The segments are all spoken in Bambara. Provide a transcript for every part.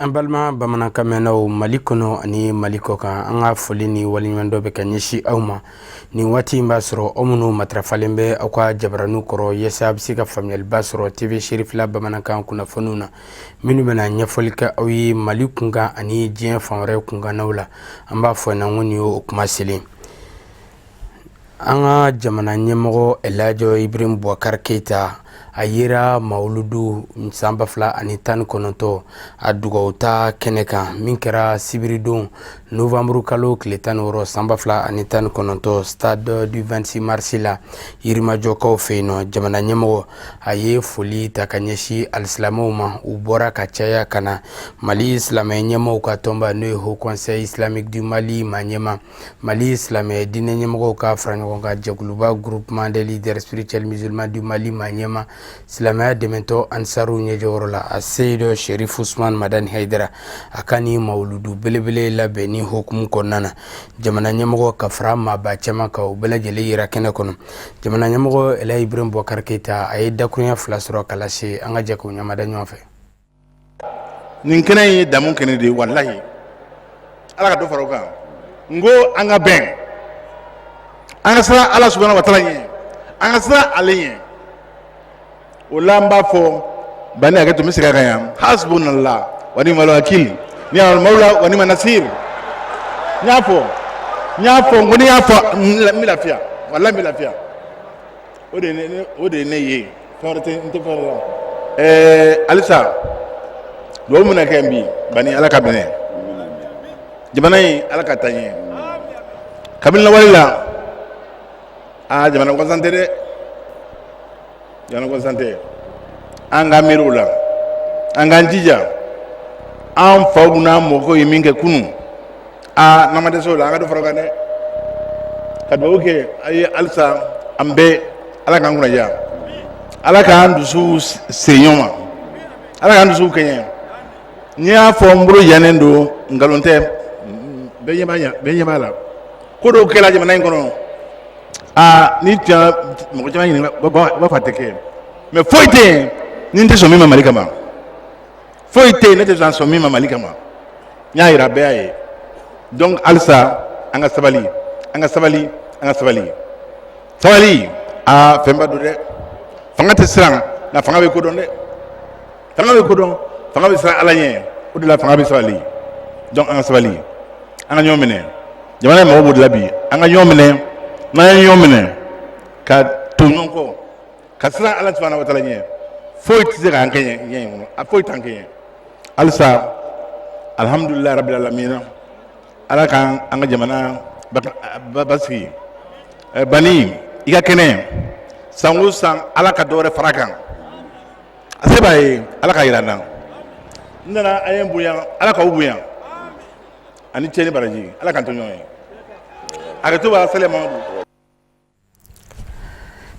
An balima bamanankan mɛnnaw Mali kɔnɔ ani Mali kɔkan, an ka foli ni waleɲumandɔn bɛ ka ɲɛsin aw ma nin waati in. B'a sɔrɔ aw minnu matarafalen bɛ aw ka jabaraninw kɔrɔ yaasa a bɛ se ka faamuyaliba sɔrɔ TV Serifila bamanankan kunnafoniw na, minnu bɛna ɲɛfɔli kɛ aw ye Mali kunkan ani diɲɛ fan wɛrɛ kunkannaw la. An b'a fɔ na ko nin y'o kuma selen. An ka jamana ɲɛmɔgɔ Elhaji Ibrahim Boubacar Keita, a yera mawuludu san 2019 a dugawu ta kɛnɛ kan min kɛra sibiridon novembre kalo tile 16 san 2019 stade du 26 mars la Yirimajɔkaw fɛ yen nɔ. Jamana ɲɛmɔgɔ a ye foli ta ka ɲɛsin alisilamɛw ma, u bɔra ka caya ka na. Mali silamɛ ɲɛmɔgɔw ka tɔnba, n'o ye Haut Conseil islamique du Mali ma ɲɛma, Mali silamɛ diinɛ ɲɛmɔgɔw ka fara ɲɔgɔn kan jɛkuluba Groupement des leaders spirituels musulmans du Mali ma ɲɛma, silamɛya dɛmɛtɔn Ansaru ɲɛjɔyɔrɔ la, a Seyidu Sherif Usman Madani Hayidara, a ka ni mawuludu belebele labɛn ni hukumu kɔnɔna na. Jamana ɲɛmɔgɔ ka fara maaba caman kan, u bɛɛ lajɛlen yera kɛnɛ kɔnɔ. Jamana ɲɛmɔgɔ Elhaji Ibrahim Boubacar Keita, a ye dakurunya fila sɔrɔ ka lase. An ka jɛ k'o ɲamada ɲɔgɔn fɛ. Nin kɛnɛ in ye damu kɛnɛ de ye. Walahi, Ala ka dɔ fara o kan. N ko an ka bɛn, an ka siran Ala subahana wa taala ɲɛ, an ka siran ale ɲɛ. O la n b'a fɔ bani hakɛ to, n bɛ segin a kan yan: hasbunallah wa ni'mal wakil, ni'mal mawla wa ni'man nasir. N y'a fɔ, n y'a fɔ, n ko n'i y'a fɔ, n bɛ lafiya. Walahi, n bɛ lafiya. O de ye ne ye. Fɛn wɛrɛ tɛ, n tɛ fɛn wɛrɛ la. Halisa dugawu min na kɛ bi, bani, Ala ka minɛ jamana in, Ala ka taa ɲɛ. Kabini lawale la, aa, jamana gansan tɛ dɛ, jamana gansan tɛ. An ka miiri o la, an k'an jija. An faw n'an mɔkɛw ye min kɛ kunun, aa, n'an ma dɛsɛ o la, an ka dɔ fara o kan dɛ. Ka dugawu kɛ a ye halisa, an bɛɛ, Ala k'an kunna diya, Ala k'an dusu siri ɲɔgɔn ma, Ala k'an dusu kɛɲɛ. N'i y'a fɔ n bolo jannen don, nkalon tɛ, bɛɛ ɲɛ b'a ɲɛ, bɛɛ ɲɛ b'a la. Ko dɔw kɛra jamana in kɔnɔ, aa, ni tun mɔgɔ caman ɲininka, u b'a fɔ a tɛ kɛ. Mais foyi tɛ yen ni n tɛ sɔn min ma Mali kama. Foyi tɛ yen ne tɛ sɔn min ma Mali kama. N y'a yira, bɛɛ y'a ye. Donc halisa an ka sabali, an ka sabali, an ka sabali, sabali. Aa, fɛnba don dɛ. Fanga tɛ siran nka fanga bɛ ko dɔn dɛ. Fanga bɛ ko dɔn, fanga bɛ siran Ala ɲɛ. O de la fanga bɛ sabali. Donc an ka sabali, an ka ɲɔgɔn minɛ. Jamana in mago b'o de la bi, an ka ɲɔgɔn minɛ. N'an ye ɲɔgɔn minɛ ka to ɲɔgɔn kɔ, ka siran Ala subahana wa taala ɲɛ, foyi tɛ se k'an kɛɲɛ ɲɛ in kɔnɔ, a foyi t'an kɛɲɛ. Halisa, alhamdulilayi rabil alamina, Ala k'an an ka jamana basigi. Bani, i ka kɛnɛ, san o san, Ala ka dɔ wɛrɛ fara kan. A se b'a ye, Ala ka yira n na. N nana, a ye n bonya, Ala k'aw bonya ani cɛ ni baraji. Ala k'an to ɲɔgɔn ye. A ka to b'a sɛlɛ Mamadu.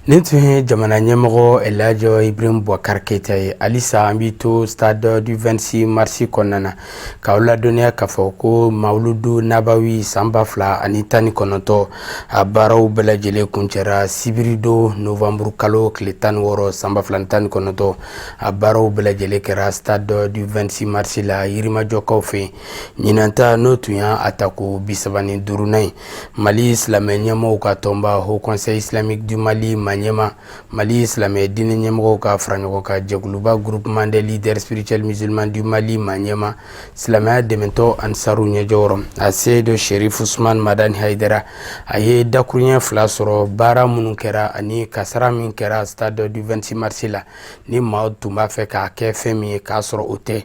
Nin tun ye jamana ɲɛmɔgɔ Elhaji Ibrahim Boubacar Keita ye. Halisa an b'i to stade du 26 mars kɔnɔna na k'aw ladɔnniya k'a fɔ ko mawuludu nabawi san 2019, a baaraw bɛɛ lajɛlen kuncɛra sibiridon novembre kalo tile 16 san 2019. A baaraw bɛɛ lajɛlen kɛra stade du 26 mars la Yirimajɔkaw fɛ yen. Ɲinan ta, n'o tun y'a a tako 35nan ye, Mali silamɛ ɲɛmɔgɔw ka tɔnba Haut Conseil islamique du Mali ma ɲɛma, Mali silamɛ diinɛ ɲɛmɔgɔw ka fara ɲɔgɔn kan jɛkuluba Groupement des leaders spirituels musulmans du Mali ma ɲɛma, silamɛya dɛmɛtɔn Ansaru ɲɛjɔyɔrɔ, a Seyidu Sherif Usman Madani Hayidara, a ye dakuruɲɛ fila sɔrɔ baara minnu kɛra ani kasara min kɛra stade du 26 mars la, ni maaw tun b'a fɛ k'a kɛ fɛn min ye k'a sɔrɔ o tɛ.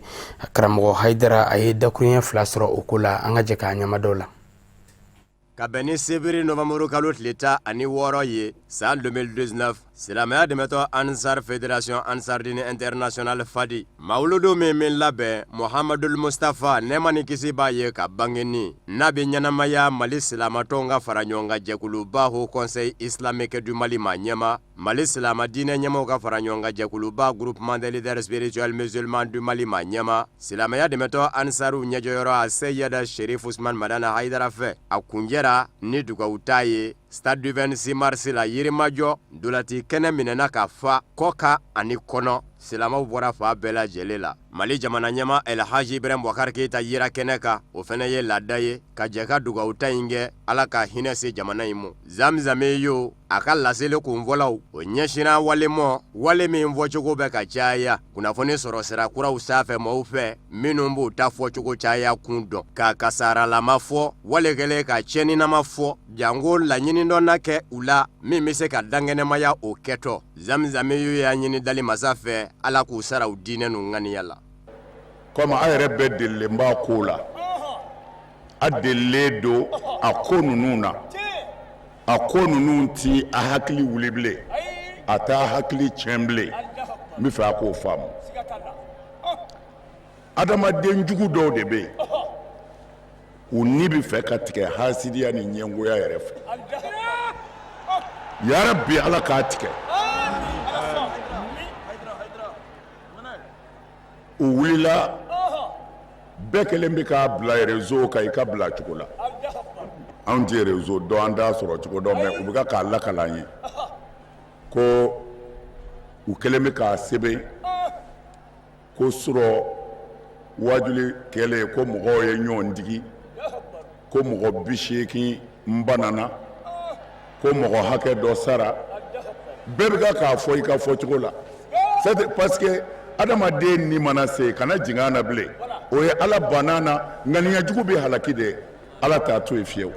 Karamɔgɔ Hayidara, a ye dakuruɲɛ fila sɔrɔ o ko la. An ka jɛ k'a ɲɛmadɔw la. Ka bɛn ni sibiri novanburu kalo tile 16 ye san 2019, silamɛya dɛmɛtɔn Ansar, Fédération Ansar Dine Internationale, Fadi, mawuludu min labɛn Muhamadul Mustafa, nɛɛma ni kisi b'a ye, ka bangeni n'a bɛ ɲɛnamaya, Mali silamatɔnw ka fara ɲɔgɔn kan jɛkuluba Haut Conseil islamique du Mali ma ɲɛma, Mali silama diinɛ ɲɛmɔgɔw ka fara ɲɔgɔn kan jɛkuluba Groupement des leaders spirituels musulmans du Mali ma ɲɛma, silamɛya dɛmɛtɔn Ansaru ɲɛjɔyɔrɔ a Seyida Sherif Usman Madani Hayidara fɛ, a kunjɛra ni dugawu ta ye stade du 26 mars la Yirimajɔ. Ntolaci kɛnɛ minɛna ka fa kɔkan ani kɔnɔ. Silamɛw bɔra fan bɛɛ lajɛlen la. Mali jamana ɲɛmaa Elhaji Ibrahim Boubacar Keita yera kɛnɛ kan, o fana ye laada ye ka jɛ ka dugawuta in kɛ Ala ka hinɛ se jamana in ma. Zamzamiyu a ka laseli kunfɔlɔw o ɲɛsinna wale ma, wale min fɔcogo bɛ ka caya kunnafoni sɔrɔ sira kuraw sanfɛ maaw fɛ minnu b'u ta fɔcogo caya kun dɔn, ka kasaralama fɔ wale kɛlen ka tiɲɛninama fɔ, janko laɲini dɔ na kɛ u la min bɛ se ka dankɛnɛmaya o kɛtɔ. Zamzamiyu y'a ɲini dali masa fɛ Ala k'u sara u diinɛ n'u ŋaniya la. Komi a yɛrɛ bɛɛ delilen b'a ko la, a delilen don a ko ninnu na, a ko ninnu tɛ a hakili wuli bilen, a t'a hakili tiɲɛ bilen. N bɛ fɛ a k'o faamu. Adamaden jugu dɔw de bɛ yen, u ni bɛ fɛ ka tigɛ hasidiya ni ɲɛngoya yɛrɛ fɛ. Yarabi Ala k'a tigɛ. U wulila bɛɛ kelen bɛ k'a bila réseau kan i ka bila cogo la. Anw tɛ réseau dɔn, an t'a sɔrɔ cogo dɔn, mais u bɛ ka k'a lakali an ye ko u kelen bɛ k'a sɛbɛn ko surɔ wajuli kɛlen ko mɔgɔw ye ɲɔgɔn digi, ko mɔgɔ 80 banana, ko mɔgɔ hakɛ dɔ sara. Bɛɛ bɛ ka k'a fɔ i ka fɔcogo la, c'est parce que adamaden ni mana se kana jigin a na bilen, o ye Ala banna na. Ŋaniya jugu bɛ halaki de, Ala t'a to yen fiyewu.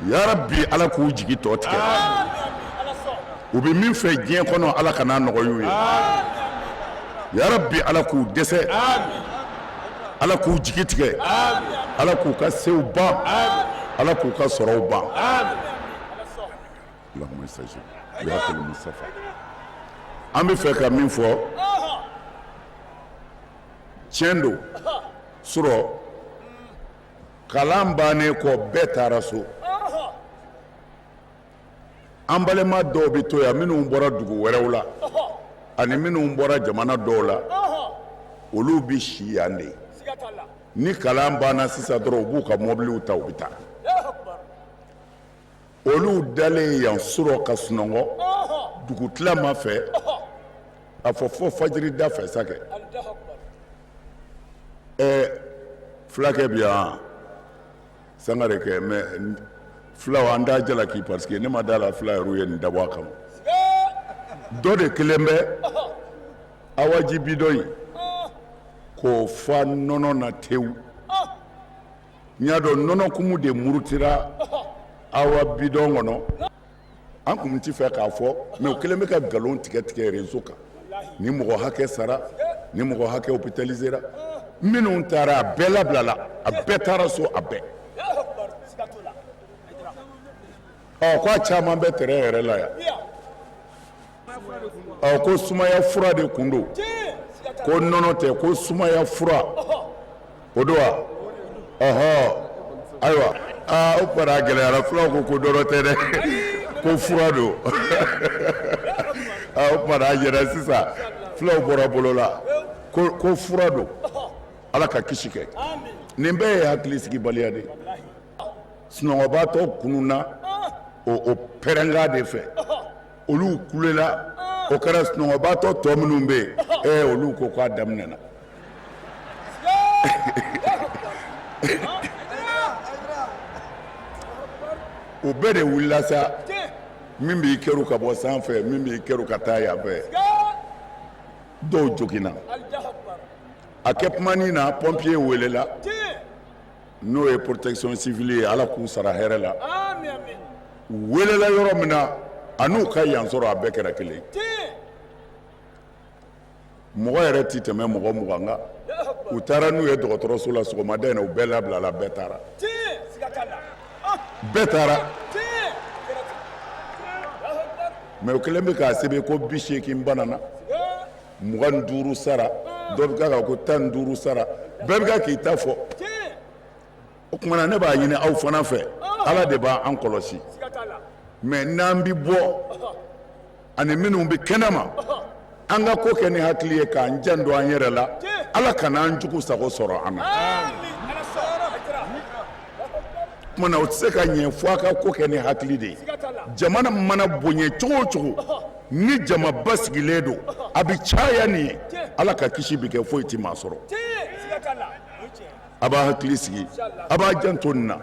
Yarabi Ala k'u jigi tɔ tigɛ. U bɛ min fɛ diɲɛ kɔnɔ, Ala kan'a nɔgɔya u ye. Yarabi Ala k'u dɛsɛ, Ala k'u jigi tigɛ, Ala k'u ka sew ban, Ala k'u ka sɔrɔw ban. An bɛ fɛ ka min fɔ, tiɲɛ don, surɔ kalan bannen kɔ bɛɛ taara so. An balima dɔw bɛ to yan minnu bɔra dugu wɛrɛw la ani minnu bɔra jamana dɔw la, olu bɛ si yan de. Ni kalan banna sisan dɔrɔn, u b'u ka mɔbiliw ta, u bɛ taa. Olu dalen yan surɔ ka sunɔgɔ dugutilama fɛ, a fɔ fo fajiri da fɛ sa kɛ. Ɛ fulakɛ bi yan Sangare kɛ, mais fulaw an t'a jalaki parce que ne ma da la fula yɛrɛw ye nin dabɔ a kama. Dɔ de kelen bɛ awaji bidɔn in k'o fa nɔnɔ na tewu. N y'a dɔn nɔnɔkumu de murutira awa bidɔn kɔnɔ. An kun tɛ fɛ k'a fɔ, mais u kelen bɛ ka nkalon tigɛ tigɛ réseau kan. Ni mɔgɔ hakɛ sara, ni mɔgɔ hakɛ hôpitalisera, minnu taara a bɛɛ labilala, a bɛɛ taara so, a bɛɛ. Ɔ ko a caman bɛ terrain yɛrɛ la yan. Ɔ ko sumaya fura de kun don, ko nɔnɔ tɛ, ko sumaya fura o don wa? Ɔhɔ, ayiwa, aa o tuma a gɛlɛyara. Fulaw ko ko nɔnɔ tɛ dɛ, ko fura don. Aa o tuma a yɛrɛ sisan fulaw bɔra bolo la ko fura don. Ala ka kisi kɛ. Nin bɛɛ ye hakili sigibaliya de ye. Sunɔgɔbaatɔ kununna o pɛrɛnkan de fɛ. Olu kulela, o kɛra sunɔgɔbaatɔ tɔ minnu bɛ yen, ɛɛ olu ko k'a daminɛna. U bɛɛ de wulila sa, min b'i kɛru ka bɔ sanfɛ, min b'i kɛru ka taa yan fɛ, dɔw joginna. A kɛ kumanin na, pompier welela, n'o ye protection civile ye, Ala k'u sara hɛrɛ la. U welela yɔrɔ min na, a n'u ka yan sɔrɔ, a bɛɛ kɛra kelen. Mɔgɔ yɛrɛ tɛ tɛmɛ mɔgɔ 20 kan. U taara n'u ye dɔgɔtɔrɔso la sɔgɔmada in na, u bɛɛ labilala, bɛɛ taara, bɛɛ taara. Mais u kɛlen bɛ k'a sɛbɛn ko 80 banana, 25 sara, dɔ bɛ ka ko 15 sara, bɛɛ bɛ ka k'i ta fɔ. O tuma na ne b'a ɲini aw fana fɛ, Ala de b'an kɔlɔsi, mais n'an bɛ bɔ ani minnu bɛ kɛnɛma, an ka ko kɛ ni hakili ye, k'an janto an yɛrɛ la. Ala kana an jugu sago sɔrɔ an na. Tuma na o tɛ se ka ɲɛ fo a ka ko kɛ ni hakili de ye. Jamana mana bonya cogo o cogo, ni jamaba sigilen don, a bɛ caya nin ye, Ala ka kisi bɛ kɛ, foyi tɛ maa sɔrɔ. A b'a hakili sigi, a b'a janto nin na.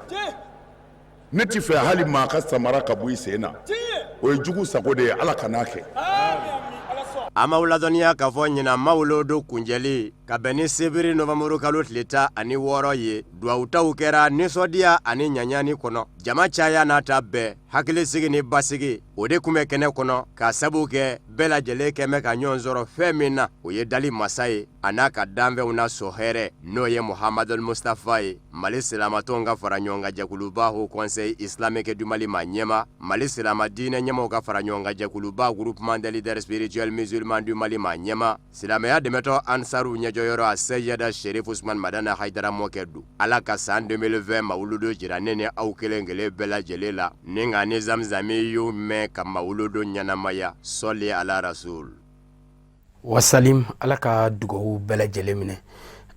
Ne tɛ fɛ hali maa ka samara ka bɔ i sen na, o ye jugu sago de ye, Ala kan'a kɛ. An b'aw ladɔnniya k'a fɔ ɲinan mawuludu kuncɛli ka bɛn ni sibiri nowanburu kalo tile 16 ye, duwawutaw kɛra nisɔndiya ani ɲaɲani kɔnɔ, jama caya n'a ta bɛɛ, hakilisigi ni basigi, o de tun bɛ kɛnɛ kɔnɔ, ka sabu kɛ bɛɛ lajɛlen kɛn bɛ ka ɲɔgɔn sɔrɔ fɛn min na, o ye dali masa ye, a n'a ka danfɛnw na sɔn hɛrɛ, n'o ye Muhamadul Mustafa ye. Mali silamatɔnw ka fara ɲɔgɔn kan jɛkuluba Haut Conseil Islamique du Mali maa ɲɛmaa, Mali silama diinɛ ɲɛmaaw ka fara ɲɔgɔn kan jɛkuluba Groupement des leaders spirituels musulmans du Mali maa ɲɛmaa, silamɛya dɛmɛtɔn Ansaru ɲɛjɔyɔrɔ a Seyida Sherif Usman Madani Hayidara mɔkɛ don. Ala ka san 2020 mawuludu jira ne ni aw kelen kelen bɛɛ lajɛlen la, ni ka ni zamzami y'u mɛn ka mawuludu ɲɛnamaya, sɔli ala rasul. Wasalim, Ala ka dugawu bɛɛ lajɛlen minɛ.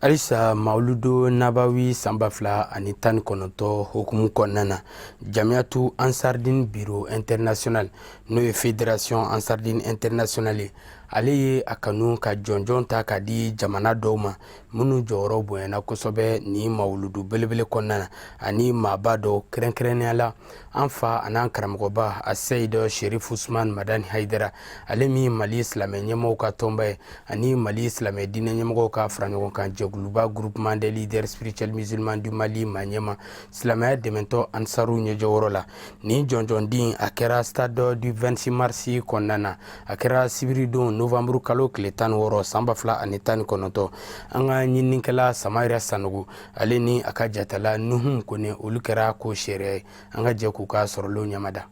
Halisa mawuludu nabawi san 2019 hukumu kɔnɔna na, Jamiyatu Ansardine Bureau International, n'o ye Fédération Ansardine Internationale ye, ale ye a kanu ka jɔnjɔn ta ka di jamana dɔw ma minnu jɔyɔrɔ bonyana kosɛbɛ nin mawuludu belebele kɔnɔna na, ani maaba dɔw, kɛrɛnkɛrɛnnenya la an fa an'an karamɔgɔba Aseyid Sherif Usman Madani Hayidara, ale min Mali silamɛ ɲɛmɔgɔw ka tɔnba ye ani Mali silamɛ diinɛ ɲɛmɔgɔw ka fara ɲɔgɔn kan jɛkuluba Groupement des leaders spirituels musulmans du Mali maa ɲɛmaa, silamɛya dɛmɛtɔn Ansaru ɲɛjɔyɔrɔ la. Nin jɔnjɔndi a kɛra stade du 26 mars kɔnɔna na, a kɛra sibiridon novembre kalo tile 16 san 2019. An ka ɲininikɛla Samayira Sanogo, ale ni a ka jatala Nuhum Kone, olu kɛra ko seere ye. An ka jɛ k'u ka sɔrɔlenw ɲamada.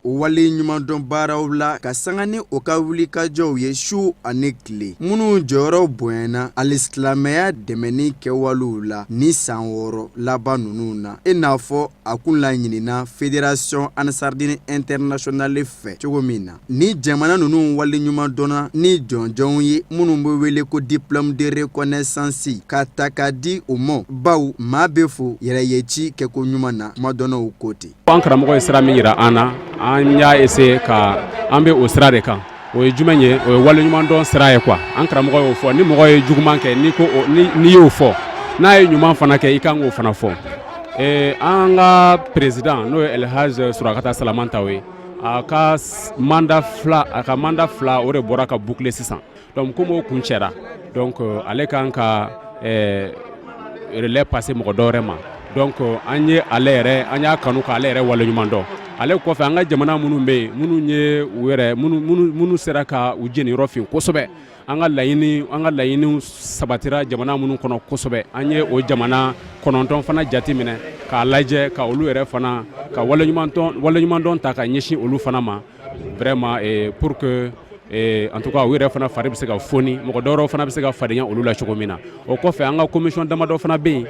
O wale ɲumandɔn baaraw la ka sanga ni o ka wulikajɔw ye su ani tile, minnu jɔyɔrɔ bonyana alisilamɛya dɛmɛni kɛwalew la ni san 6 laban ninnu na, i n'a fɔ a kun laɲinina Fédération Ansardine Internationale fɛ cogo min na. Ni jamana ninnu waleɲumandɔnna ni jɔnjɔnw ye minnu bɛ wele ko diplôme de reconnaissance ka ta ka di u ma, bawo maa bɛ fo yɛrɛyeci kɛko ɲuman na, kumadɔnnaw ko ten. An karamɔgɔ ye sira min jira an na, an y'a essayer ka an bɛ o sira de kan. O ye jumɛn ye? O ye waleɲumandɔn sira ye quoi. An karamɔgɔ y'o fɔ, ni mɔgɔ ye juguman kɛ, n'i ko n'i y'o fɔ, n'a ye ɲuman fana kɛ, i kan k'o fana fɔ. An ka président, n'o ye Elhaj Surakata Salamantaw ye, a ka mandat fila a ka mandat fila o de bɔra ka boucler sisan. Donc comme o kuncɛra, donc ale kan ka relais passer mɔgɔ dɔ wɛrɛ ma. Donc an ye ale yɛrɛ, an y'a kanu k'ale yɛrɛ waleɲuman dɔn. Ale kɔfɛ, an ka jamana minnu bɛ yen, minnu ye u yɛrɛ, minnu sera ka u jeniyɔrɔ fin kosɛbɛ, an ka laɲiniw sabatira jamana minnu kɔnɔ kosɛbɛ, an ye o jamana 9 fana jate minɛ k'a lajɛ, ka olu yɛrɛ fana ka waleɲumandɔn ta ka ɲɛsin olu fana ma, vraiment pour que en tout cas u yɛrɛ fana fari bɛ se ka foni, mɔgɔ dɔwɛrɛw fana bɛ se ka fadenya olu la cogo min na. O kɔfɛ, an ka commission damadɔ fana bɛ yen,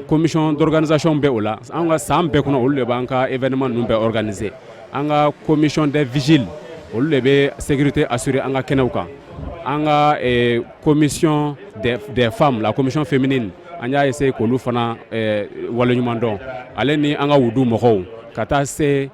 commission d'organisation bɛ o la. An ka san bɛɛ kɔnɔ, olu de b'an ka événement ninnu bɛɛ organiser. An ka commission des vigiles, olu de bɛ sécurité assurer an ka kɛnɛw kan. An ka commission des femmes, la commission féminine, an y'a essayer k'olu fana waleɲuman dɔn, ale ni an ka wudu mɔgɔw, ka taa se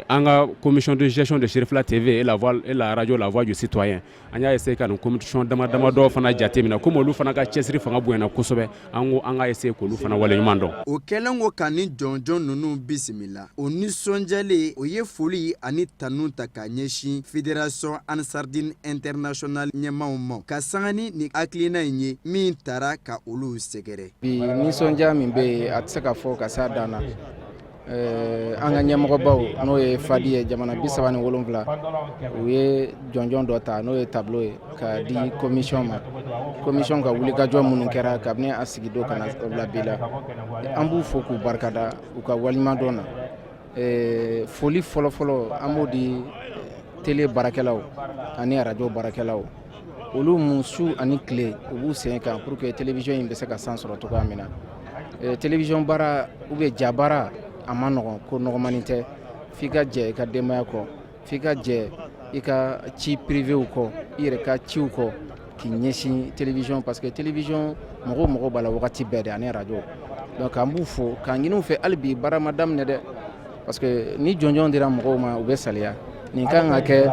an ka commission de gestion de Cherifla TV et la radio La Voix du Citoyen. An y'a essayer ka nin commission dama damadɔ fana jateminɛ, komi olu fana ka cɛsiri fanga bonyana kosɛbɛ, an ko an ka essayer k'olu fana waleɲuman dɔn. O kɛlen ko ka ni jɔnjɔn ninnu bisimila, o nisɔndiyalen, o ye foli ani tanu ta ka ɲɛsin Fédération Ansardine Internationale ɲɛmaaw ma, ka sanga ni nin hakilina in ye min taara ka olu sɛgɛrɛ. Bi nisɔndiya min bɛ yen, a tɛ se ka fɔ ka s'a dan na. An ka ɲɛmɔgɔbaw, n'o ye FADI ye, jamana 37, u ye jɔnjɔn dɔ ta, n'o ye tableau ye, k'a di commission ma. Commission ka wulikajɔ minnu kɛra kabini a sigi don ka na bila bi la, an b'u fo k'u barikada u ka waleɲumandɔn na. Foli fɔlɔfɔlɔ, an b'o di télé baarakɛlaw ani arajo baarakɛlaw, olu mun su ani tile u b'u sen kan pour que télévision in bɛ se ka san sɔrɔ cogoya min na. Télévision baara ou bien ja baara, a ma nɔgɔn, ko nɔgɔmani tɛ. F'i ka jɛ i ka denbaya kɔ, f'i ka jɛ i ka ci privéw kɔ, i yɛrɛ ka ciw kɔ, k'i ɲɛsin télévision, parce que télévision mɔgɔw mago b'a la wagati bɛɛ de, ani arajo. Donc an b'u fo k'a ɲini u fɛ hali bi, baara ma daminɛ dɛ. Parce que ni jɔnjɔn dira mɔgɔw ma, u bɛ saliya. Nin kan ka kɛ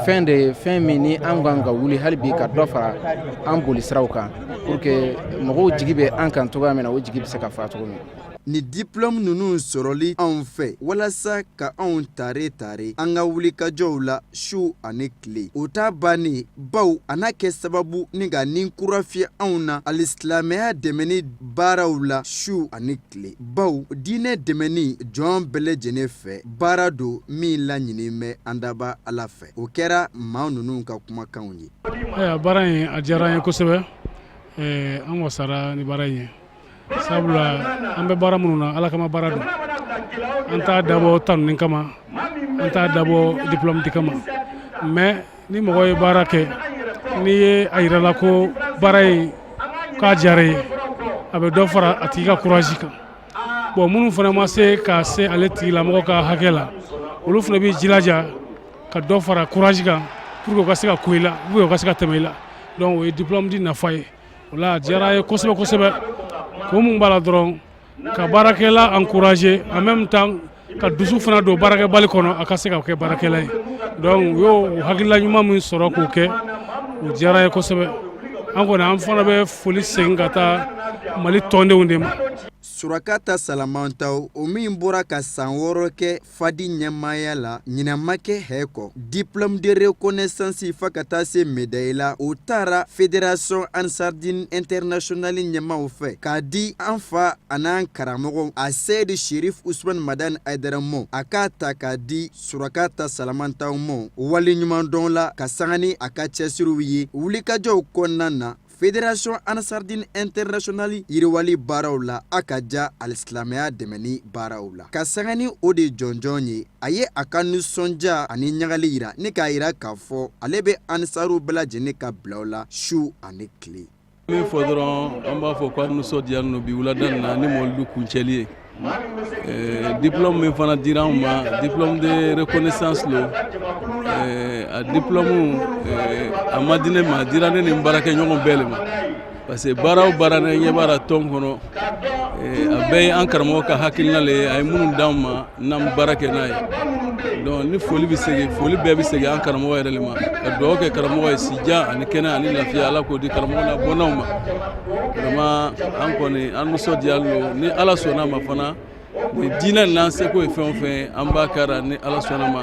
fɛn de ye, fɛn min ni an kan ka wuli hali bi ka dɔ fara an boli siraw kan, pour que mɔgɔw jigi bɛ an kan cogoya min na, o jigi bɛ se ka fa cogo min. Ni diplôme ninnu sɔrɔli anw fɛ walasa ka anw tare tare an ka wulikajɔw la su ani tile, o t'a bannen, baw a n'a kɛ sababu ni ka ni kura fiyɛ anw na alisilamɛya dɛmɛni baaraw la su ani tile, baw diinɛ dɛmɛni jɔn bɛɛ lajɛlen fɛ, baara don min laɲini bɛ an daba Ala fɛ. O kɛra maa ninnu ka kumakanw ye. Ayiwa, baara in a diyara an ye kosɛbɛ. An wasara ni baara in ye, sabula an bɛ baara minnu na, Ala kama baara don. An t'a dabɔ tanuni kama, an t'a dabɔ diplôme di kama. Mais ni mɔgɔ ye baara kɛ, n'i ye a yira la ko baara in k'a diyara ye, a bɛ dɔ fara a tigi ka courage kan. Bon, minnu fana ma se ka se ale tigilamɔgɔ ka hakɛ la, olu fana b'i jilaja ka dɔ fara courage kan pour que u ka se ka ko i la, pour que u ka se ka tɛmɛ i la. Donc o ye diplôme di nafa ye. O la, a diyara a ye kosɛbɛ kosɛbɛ. Ko mun b'a la dɔrɔn, ka baarakɛla encourager, en même temps ka dusu fana don baarakɛbali kɔnɔ, a ka se ka kɛ baarakɛla ye. Donc u y'o hakilila ɲuman min sɔrɔ k'o kɛ, o diyara ye kosɛbɛ. An kɔni, an fana bɛ foli segin ka taa Mali tɔndenw de ma. Surakata Salamantaw, o min bɔra ka san 6 kɛ Fadi ɲɛmaaya la, ɲinɛ ma kɛ hɛ kɔ. Diplôme de reconnaissance fa ka taa se médaille la, o taara Fédération Ansardine Internationale ɲɛmaw fɛ k'a di an fa an'an karamɔgɔ a Seyidi Sherif Usman Madani Hayidara mɔ. A k'a ta k'a di Surakata Salamantaw mɔ waleɲumandɔn la, ka sanga ni a ka cɛsiriw ye wulikajɔw kɔnɔna na Fédération Ansardine Internationale yiriwali baaraw la, a ka ja alisilamɛya dɛmɛni baaraw la. Ka sanga ni o de jɔnjɔn ye, a ye a ka nisɔndiya ani ɲagali yira ni k'a yira k'a fɔ ale bɛ ansaruw bɛɛ lajɛlen ka bilaw la su ani tile. Min fɔ dɔrɔn, an b'a fɔ ko an nisɔndiyalen don bi wulada nin na ni mɔlidu kuncɛli ye. Diplôme min fana dira anw ma, diplôme de reconnaissance lo. A diplôme a ma di ne ma, a dira ne ni n baarakɛɲɔgɔn bɛɛ le ma, parce que baara o baara ne ɲɛ b'a la tɔn kɔnɔ, a bɛɛ ye an karamɔgɔ ka hakilina le ye, a ye minnu d'anw ma n'an baara kɛ n'a ye. Donc ni foli bɛ segin, foli bɛɛ bɛ segin an karamɔgɔ yɛrɛ le ma, ka dugawu kɛ karamɔgɔ ye, sijan ani kɛnɛ ani lafiya, Ala k'o di karamɔgɔ n'a bɔnnaw ma. Vraiment, an kɔni, an nisɔndiyalen don. Ni Ala sɔnna ma fana, ni diinɛ n'an seko ye fɛn o fɛn ye, an b'a kɛra ni Ala sɔnna ma,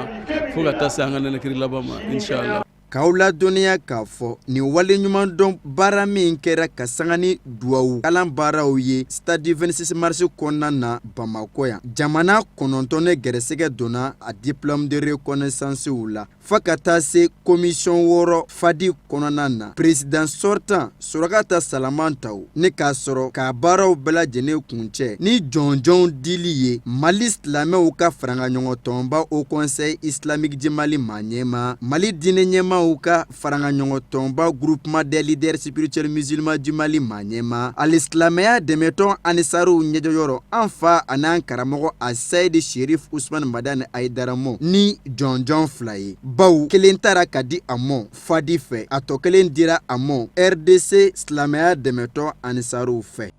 fo ka taa se an ka nɛnɛkiri laban ma, inshallah. K'aw ladɔnniya k'a fɔ nin waleɲumandɔn baara min kɛra ka sanga ni duwawu kalan baaraw ye stade 26 mars kɔnɔna na Bamakɔ yan, jamana 9 ne gɛrɛsɛgɛ donna a diplôme de reconnaissance la, fa ka taa se commission 6 Fadi kɔnɔna na, président sortant Surakata Salamantaw, ni k'a sɔrɔ k'a baaraw bɛɛ lajɛlen kuncɛ ni jɔnjɔnw dili ye Mali silamɛw ka farankaɲɔgɔntɔnba Haut Conseil Islamique du Mali maa ɲɛmaa, Mali diinɛ ɲɛmaaw ka farankaɲɔgɔntɔnba Groupement des leaders spirituels musulmans du Mali maa ɲɛmaa, alisilamɛya dɛmɛtɔn Anisaruw ɲɛjɔyɔrɔ, an fa an'an karamɔgɔ a Seyidi Sherif Usman Madani Hayidara mɔ, ni jɔnjɔn 2 ye, baw kelen tara ka di a mɔ Fadi fɛ, a tɔ kelen dira a mɔ RDC silamɛya dɛmɛtɔn Anisaruw fɛ.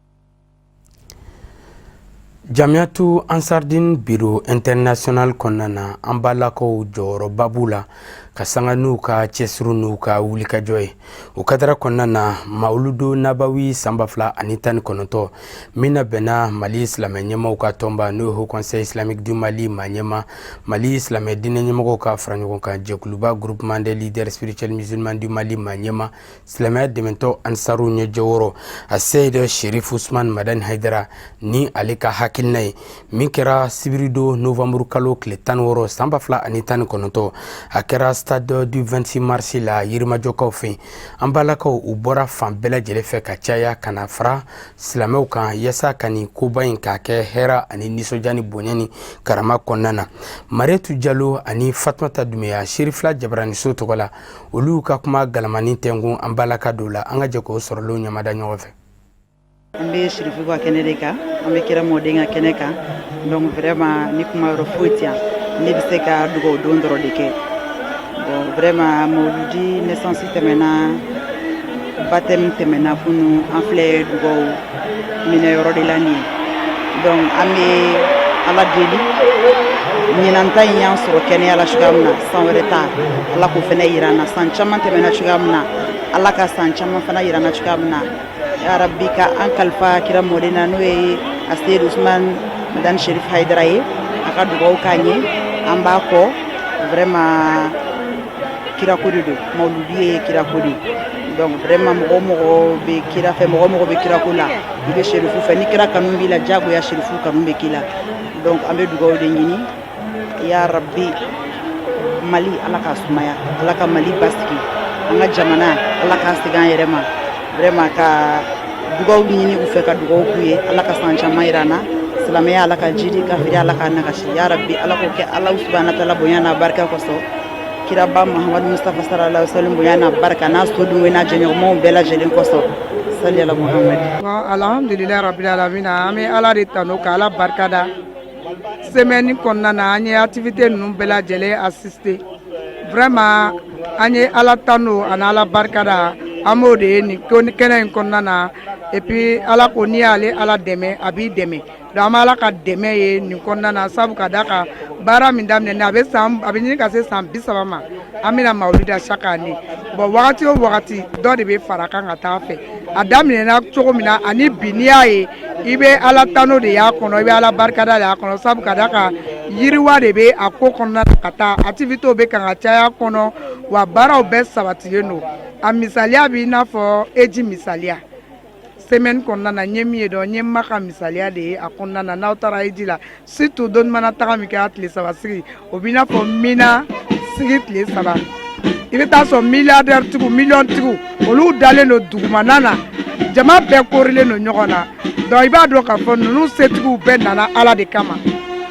Jamiyatu Ansardine Bureau International kɔnɔna na, an balakaw jɔyɔrɔba b'u la ka sanga n'u ka cɛsiri n'u ka wulikajɔ ye. O kadara kɔnɔna na, Mawuludu Nabawi san 2019 min na bɛnna Mali silamɛ ɲɛmaaw ka tɔnba, n'o ye Haut Conseil Islamique du Mali maa ɲɛmaa, Mali silamɛ diinɛ ɲɛmɔgɔw ka fara ɲɔgɔn kan jɛkuluba Groupement des leaders spirituels musulmans du Mali maa ɲɛmaa, silamɛya dɛmɛtɔ Ansaru ɲɛjɔyɔrɔ a Seyid Sherif Usman Madani Hayidara, ni ale ka hakilina ye min kɛra sibiridon novembre kalo tile 16 san 2019, a kɛra stade du 26 mars la Yirimajɔkaw fɛ. An balakaw, u bɔra fan bɛɛ lajɛlen fɛ ka caya ka na fara silamɛw kan yaasa ka nin koba in k'a kɛ hɛra ani nisɔndiya ni bonya ni karama kɔnɔna na. Mariyetu Jalo ani Fatumata Dumeya, Serifila Jabaraniso tɔgɔ la, olu ka kuma galamani tɛnkun an balaka dɔw la. An ka jɛ k'o sɔrɔlenw ɲamada ɲɔgɔn fɛ. An bɛ Sirifu ka kɛnɛ de kan, an bɛ kira mɔden ka kɛnɛ kan. Donc vraiment, ni kuma yɔrɔ foyi tɛ yan, ne bɛ se ka dugawu don dɔrɔn de kɛ. Bon, vraiment, mawuludi naissance tɛmɛna, baptême tɛmɛna, funu an filɛ dugawu minɛ yɔrɔ de la nin ye. Donc an bɛ Ala deli, ɲinan ta in y'an sɔrɔ kɛnɛya la cogoya min na, san wɛrɛ ta Ala k'o fana yira an na. San caman tɛmɛna cogoya min na, Ala ka san caman fana yira an na cogoya min na. Ya Rabbi, ka an kalifa kira mɔden na, n'o ye Aseyidu Usumani Madani Sherif Hayidara ye, a ka dugawu k'an ye, an b'a kɔ. Vraiment, kirako de don, mawuludi ye kirako de ye. Donc vraiment, mɔgɔ o mɔgɔ bɛ kira fɛ, mɔgɔ o mɔgɔ bɛ kirako la, i bɛ Sherifu fɛ. Ni kira kanu b'i la, diyagoya Sherifu kanu bɛ k'i la. Donc an bɛ dugawu de ɲini, ya Rabbi, Mali, Ala k'a sumaya, Ala ka Mali basigi, an ka jamana, Ala k'a segin an yɛrɛ ma. Vraiment, ka dugawu ɲini u fɛ, ka dugawu k'u ye, Ala ka san caman yira an na. Silamɛya, Ala ka jidi, kafiri, Ala k'a nagasi. Ya Rabbi, Ala k'o kɛ Ala subahana taala bonya n'a barika kosɔn, kiraba Muhamadu Mustafa sallallahu alaihi wasallam bonya n'a barika, n'a sodenw n'a jɛɲɔgɔnmaw bɛɛ lajɛlen kosɔn. Sali ala Muhamadu. Alhamdulilayi rabbil alamina. An bɛ Ala de tanu ka Ala barika da. Semaine kɔnɔna na, an ye activité ninnu bɛɛ lajɛlen assister. Vraiment, an ye Ala tanu ani Ala barika da, an b'o de ye nin kɛnɛ in kɔnɔna na. Et puis Ala ko n'i y'ale Ala dɛmɛ, a b'i dɛmɛ. Donc an bɛ Ala ka dɛmɛ ye nin kɔnɔna na, sabu ka d'a kan baara min daminɛ, a bɛ san, a bɛ ɲini ka se san 30 ma, an bɛna mawulida chaque année. Bon, wagati o wagati, dɔ de bɛ fara kan ka taa fɛ. A daminɛna cogo min na ani bi, n'i y'a ye, i bɛ Ala tanu de y'a kɔnɔ, i bɛ Ala barikada de y'a kɔnɔ, sabu ka d'a kan yiriwa de bɛ a ko kɔnɔna na ka taa, activités bɛ kan ka caya kɔnɔ, wa baaraw bɛɛ sabatilen don. A misaliya b'i n'a fɔ eji misaliya. Semaine kɔnɔna na, n ye min ye dɔn, n ye Maka misaliya de ye a kɔnɔna na. N'aw taara eji la, surtout don mana taga min kɛra tile 3 sigi, o b'i n'a fɔ Mina sigi tile 3. I bɛ taa sɔrɔ milliardaire tigiw, million tigiw, olu dalen don dugumana na, jama bɛɛ korilen don ɲɔgɔn na. Donc i b'a dɔn k'a fɔ ninnu setigiw bɛɛ nana Ala de kama.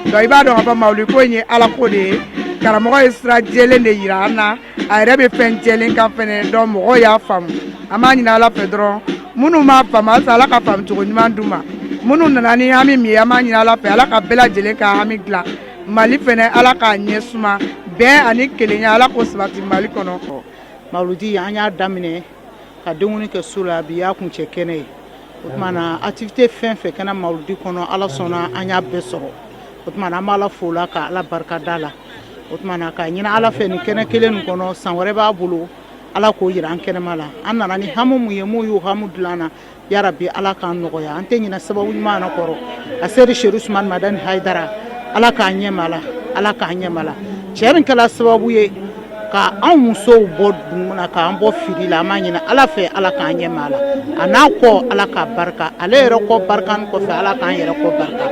Donc i b'a dɔn k'a fɔ mawuli ko in ye Ala ko de ye. Karamɔgɔ ye sira jɛlen de yira an na, a yɛrɛ bɛ fɛn jɛlen kan fɛnɛ. Donc mɔgɔw y'a faamu. An b'a ɲini Ala fɛ dɔrɔn, minnu m'a faamu, halisa Ala ka faamu cogo ɲuman d'u ma. Minnu nana ni hami min ye, an b'a ɲini Ala fɛ, Ala ka bɛɛ lajɛlen ka hami dilan. Mali fɛnɛ, Ala k'a ɲɛ suma, bɛn ani kelenya, Ala k'o sabati Mali kɔnɔ. Mawuludi, an y'a daminɛ ka denkundi kɛ su la, bi y'a kuncɛ kɛnɛ ye. O tuma na, activité fɛn fɛn kɛra mawuludi kɔnɔ, Ala sɔnna, an y'a bɛɛ sɔrɔ. O tuma na, an b'Ala fo la, ka Ala barika da la. O tuma na, k'a ɲini Ala fɛ, nin kɛnɛ kelen nin kɔnɔ, san wɛrɛ b'a bolo, Ala k'o yira an kɛnɛma la. An nana ni hamu mun ye, mun y'u hamu dilan na, yarabi, Ala k'an nɔgɔya. An tɛ ɲinɛ sababu ɲuman na kɔrɔ a seri Seru Usumani Madani Hayidara, Ala k'an ɲɛma la, Ala k'an ɲɛma la. Cɛ min kɛra sababu ye ka anw musow bɔ dugu na, k'an bɔ fili la, an b'a ɲini Ala fɛ, Ala k'an ɲɛma la, a n'a kɔ, Ala k'a barika, ale yɛrɛ kɔ barika kɔfɛ, Ala k'an yɛrɛ kɔ barika.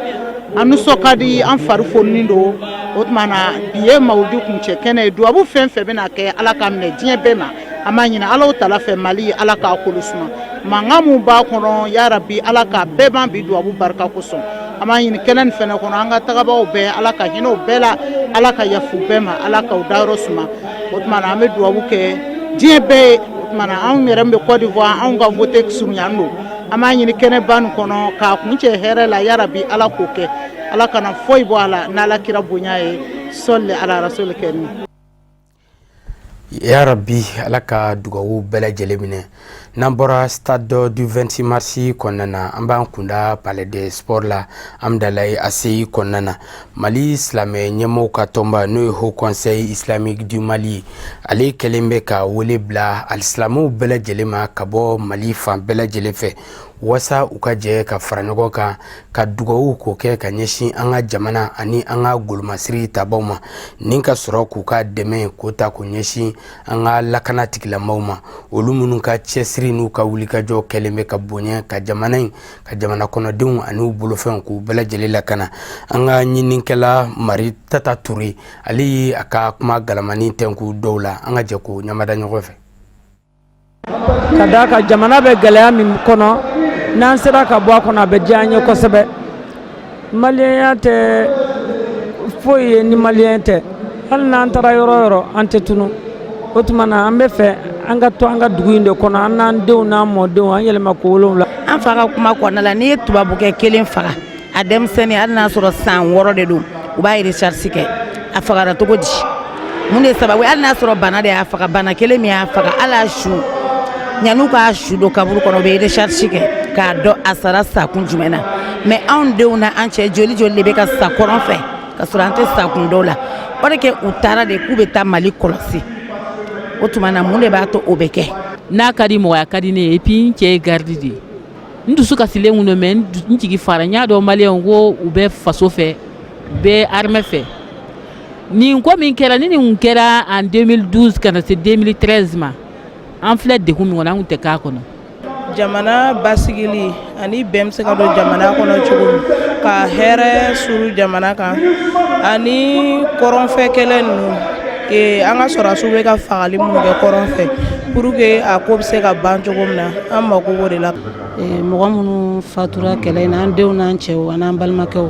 An nisɔn ka di, an fari foninen don. O tuma na, bi ye mawuludi kuncɛ kɛnɛ ye. Dubabu fɛn fɛn bɛna kɛ, Ala k'a minɛ diɲɛ bɛɛ ma. An b'a ɲini Ala tala fɛ, Mali, Ala k'a kolo suma, mankan mun b'a kɔnɔ, yarabi, Ala k'a bɛɛ ban bi dubabu barika kosɔn. An b'a ɲini kɛnɛ nin fɛnɛ kɔnɔ, an ka tagabaw bɛɛ, Ala ka hinɛ u bɛɛ la, Ala ka yafu bɛɛ ma, Ala k'u dayɔrɔ suma. O tuma na, an bɛ dubabu kɛ diɲɛ bɛɛ ye. O tuma na, anw yɛrɛ bɛ Côte d'Ivoire, anw ka vote surunyan don. An b'a ɲini kɛnɛba nin kɔnɔ k'a kuncɛ hɛrɛ la, yarabi, Ala k'o kɛ, Ala kana foyi bɔ a la n'Ala kira bonya ye. Sɔli ala rasuli kɛni. Ya Rabbi, Ala ka dugawu bɛɛ lajɛlen minɛ. N'an bɔra stade du 26 mars kɔnɔna na, an b'an kunda palais des sports la, Amdalaye ACI kɔnɔna na. Mali silamɛ ɲɛmɔgɔw ka tɔnba, n'o ye Haut Conseil islamique du Mali, ale kɛlen bɛ ka wele bila alisilamɛw bɛɛ lajɛlen ma ka bɔ Mali fan bɛɛ lajɛlen fɛ, waasa u ka jɛ ka fara ɲɔgɔn kan ka dugawu k'o kɛ ka ɲɛsin an ka jamana ani an ka golomasiri tabaw ma, ni ka sɔrɔ k'u ka dɛmɛ k'o ta k'o ɲɛsin an ka lakana tigilamaw ma, olu minnu ka cɛsiri n'u ka wulikajɔ kɛlen bɛ ka bonya ka jamana in ka jamana kɔnɔdenw ani u bolofɛnw k'u bɛɛ lajɛlen lakana. An ka ɲininikɛla Mari Tata Ture, ale ye a ka kuma galamani tɛnku dɔw la. An ka jɛ k'o ɲamada ɲɔgɔn fɛ. Ka d'a kan jamana bɛ gɛlɛya min kɔnɔ, n'an sera ka bɔ a kɔnɔ, a bɛ diya an ye kosɛbɛ. Maliyɛnya tɛ foyi ye ni maliyɛn tɛ. Hali n'an taara yɔrɔ o yɔrɔ, an tɛ tunu. O tuma na, an bɛ fɛ an ka to an ka dugu in de kɔnɔ, an n'an denw n'an mɔdenw, an yɛlɛma ko wolonwula. An fa ka kuma kɔnɔna la, n'i ye tubabukɛ kelen faga, a denmisɛnnin, hali n'a sɔrɔ san 6 de don, u b'a recherche kɛ, a fagara cogo di, mun de sababu? Hali n'a sɔrɔ bana de y'a faga, bana kelen min y'a faga, hali a su, yan'u k'a su don kaburu kɔnɔ, u bɛ recherche kɛ. k'a dɔn a sara sakun jumɛn na. Mais anw denw na an cɛ joli joli de bɛ ka sa kɔrɔn fɛ ka sɔrɔ an tɛ sakun dɔw la. O de kɛ u taara de k'u bɛ taa Mali kɔlɔsi. O tuma na, mun de b'a to o bɛ kɛ? N'a ka di mɔgɔ, a ka di ne ye. Et puis n cɛ ye garde de ye. N dusu kasilen kun don, mais n jigi fara. N y'a dɔn maliyɛnw ko u bɛ faso fɛ, u bɛ armée fɛ. Nin ko min kɛra, ni nin kɛra en 2012 ka na se 2013 ma, an filɛ degun min kɔnɔ, an tun tɛ k'a kɔnɔ. Jamana basigili ani bɛn bɛ se ka don jamana kɔnɔ cogo min ka hɛrɛ suru jamana kan, ani kɔrɔnfɛ kɛlɛ ninnu, an ka sɔrɔdasiw bɛ ka fagali minnu kɛ kɔrɔn fɛ, pour que a ko bɛ se ka ban cogo min na, an mako b'o de la. Mɔgɔ minnu fatura kɛlɛ in na, an denw n'an cɛw an'an balimakɛw,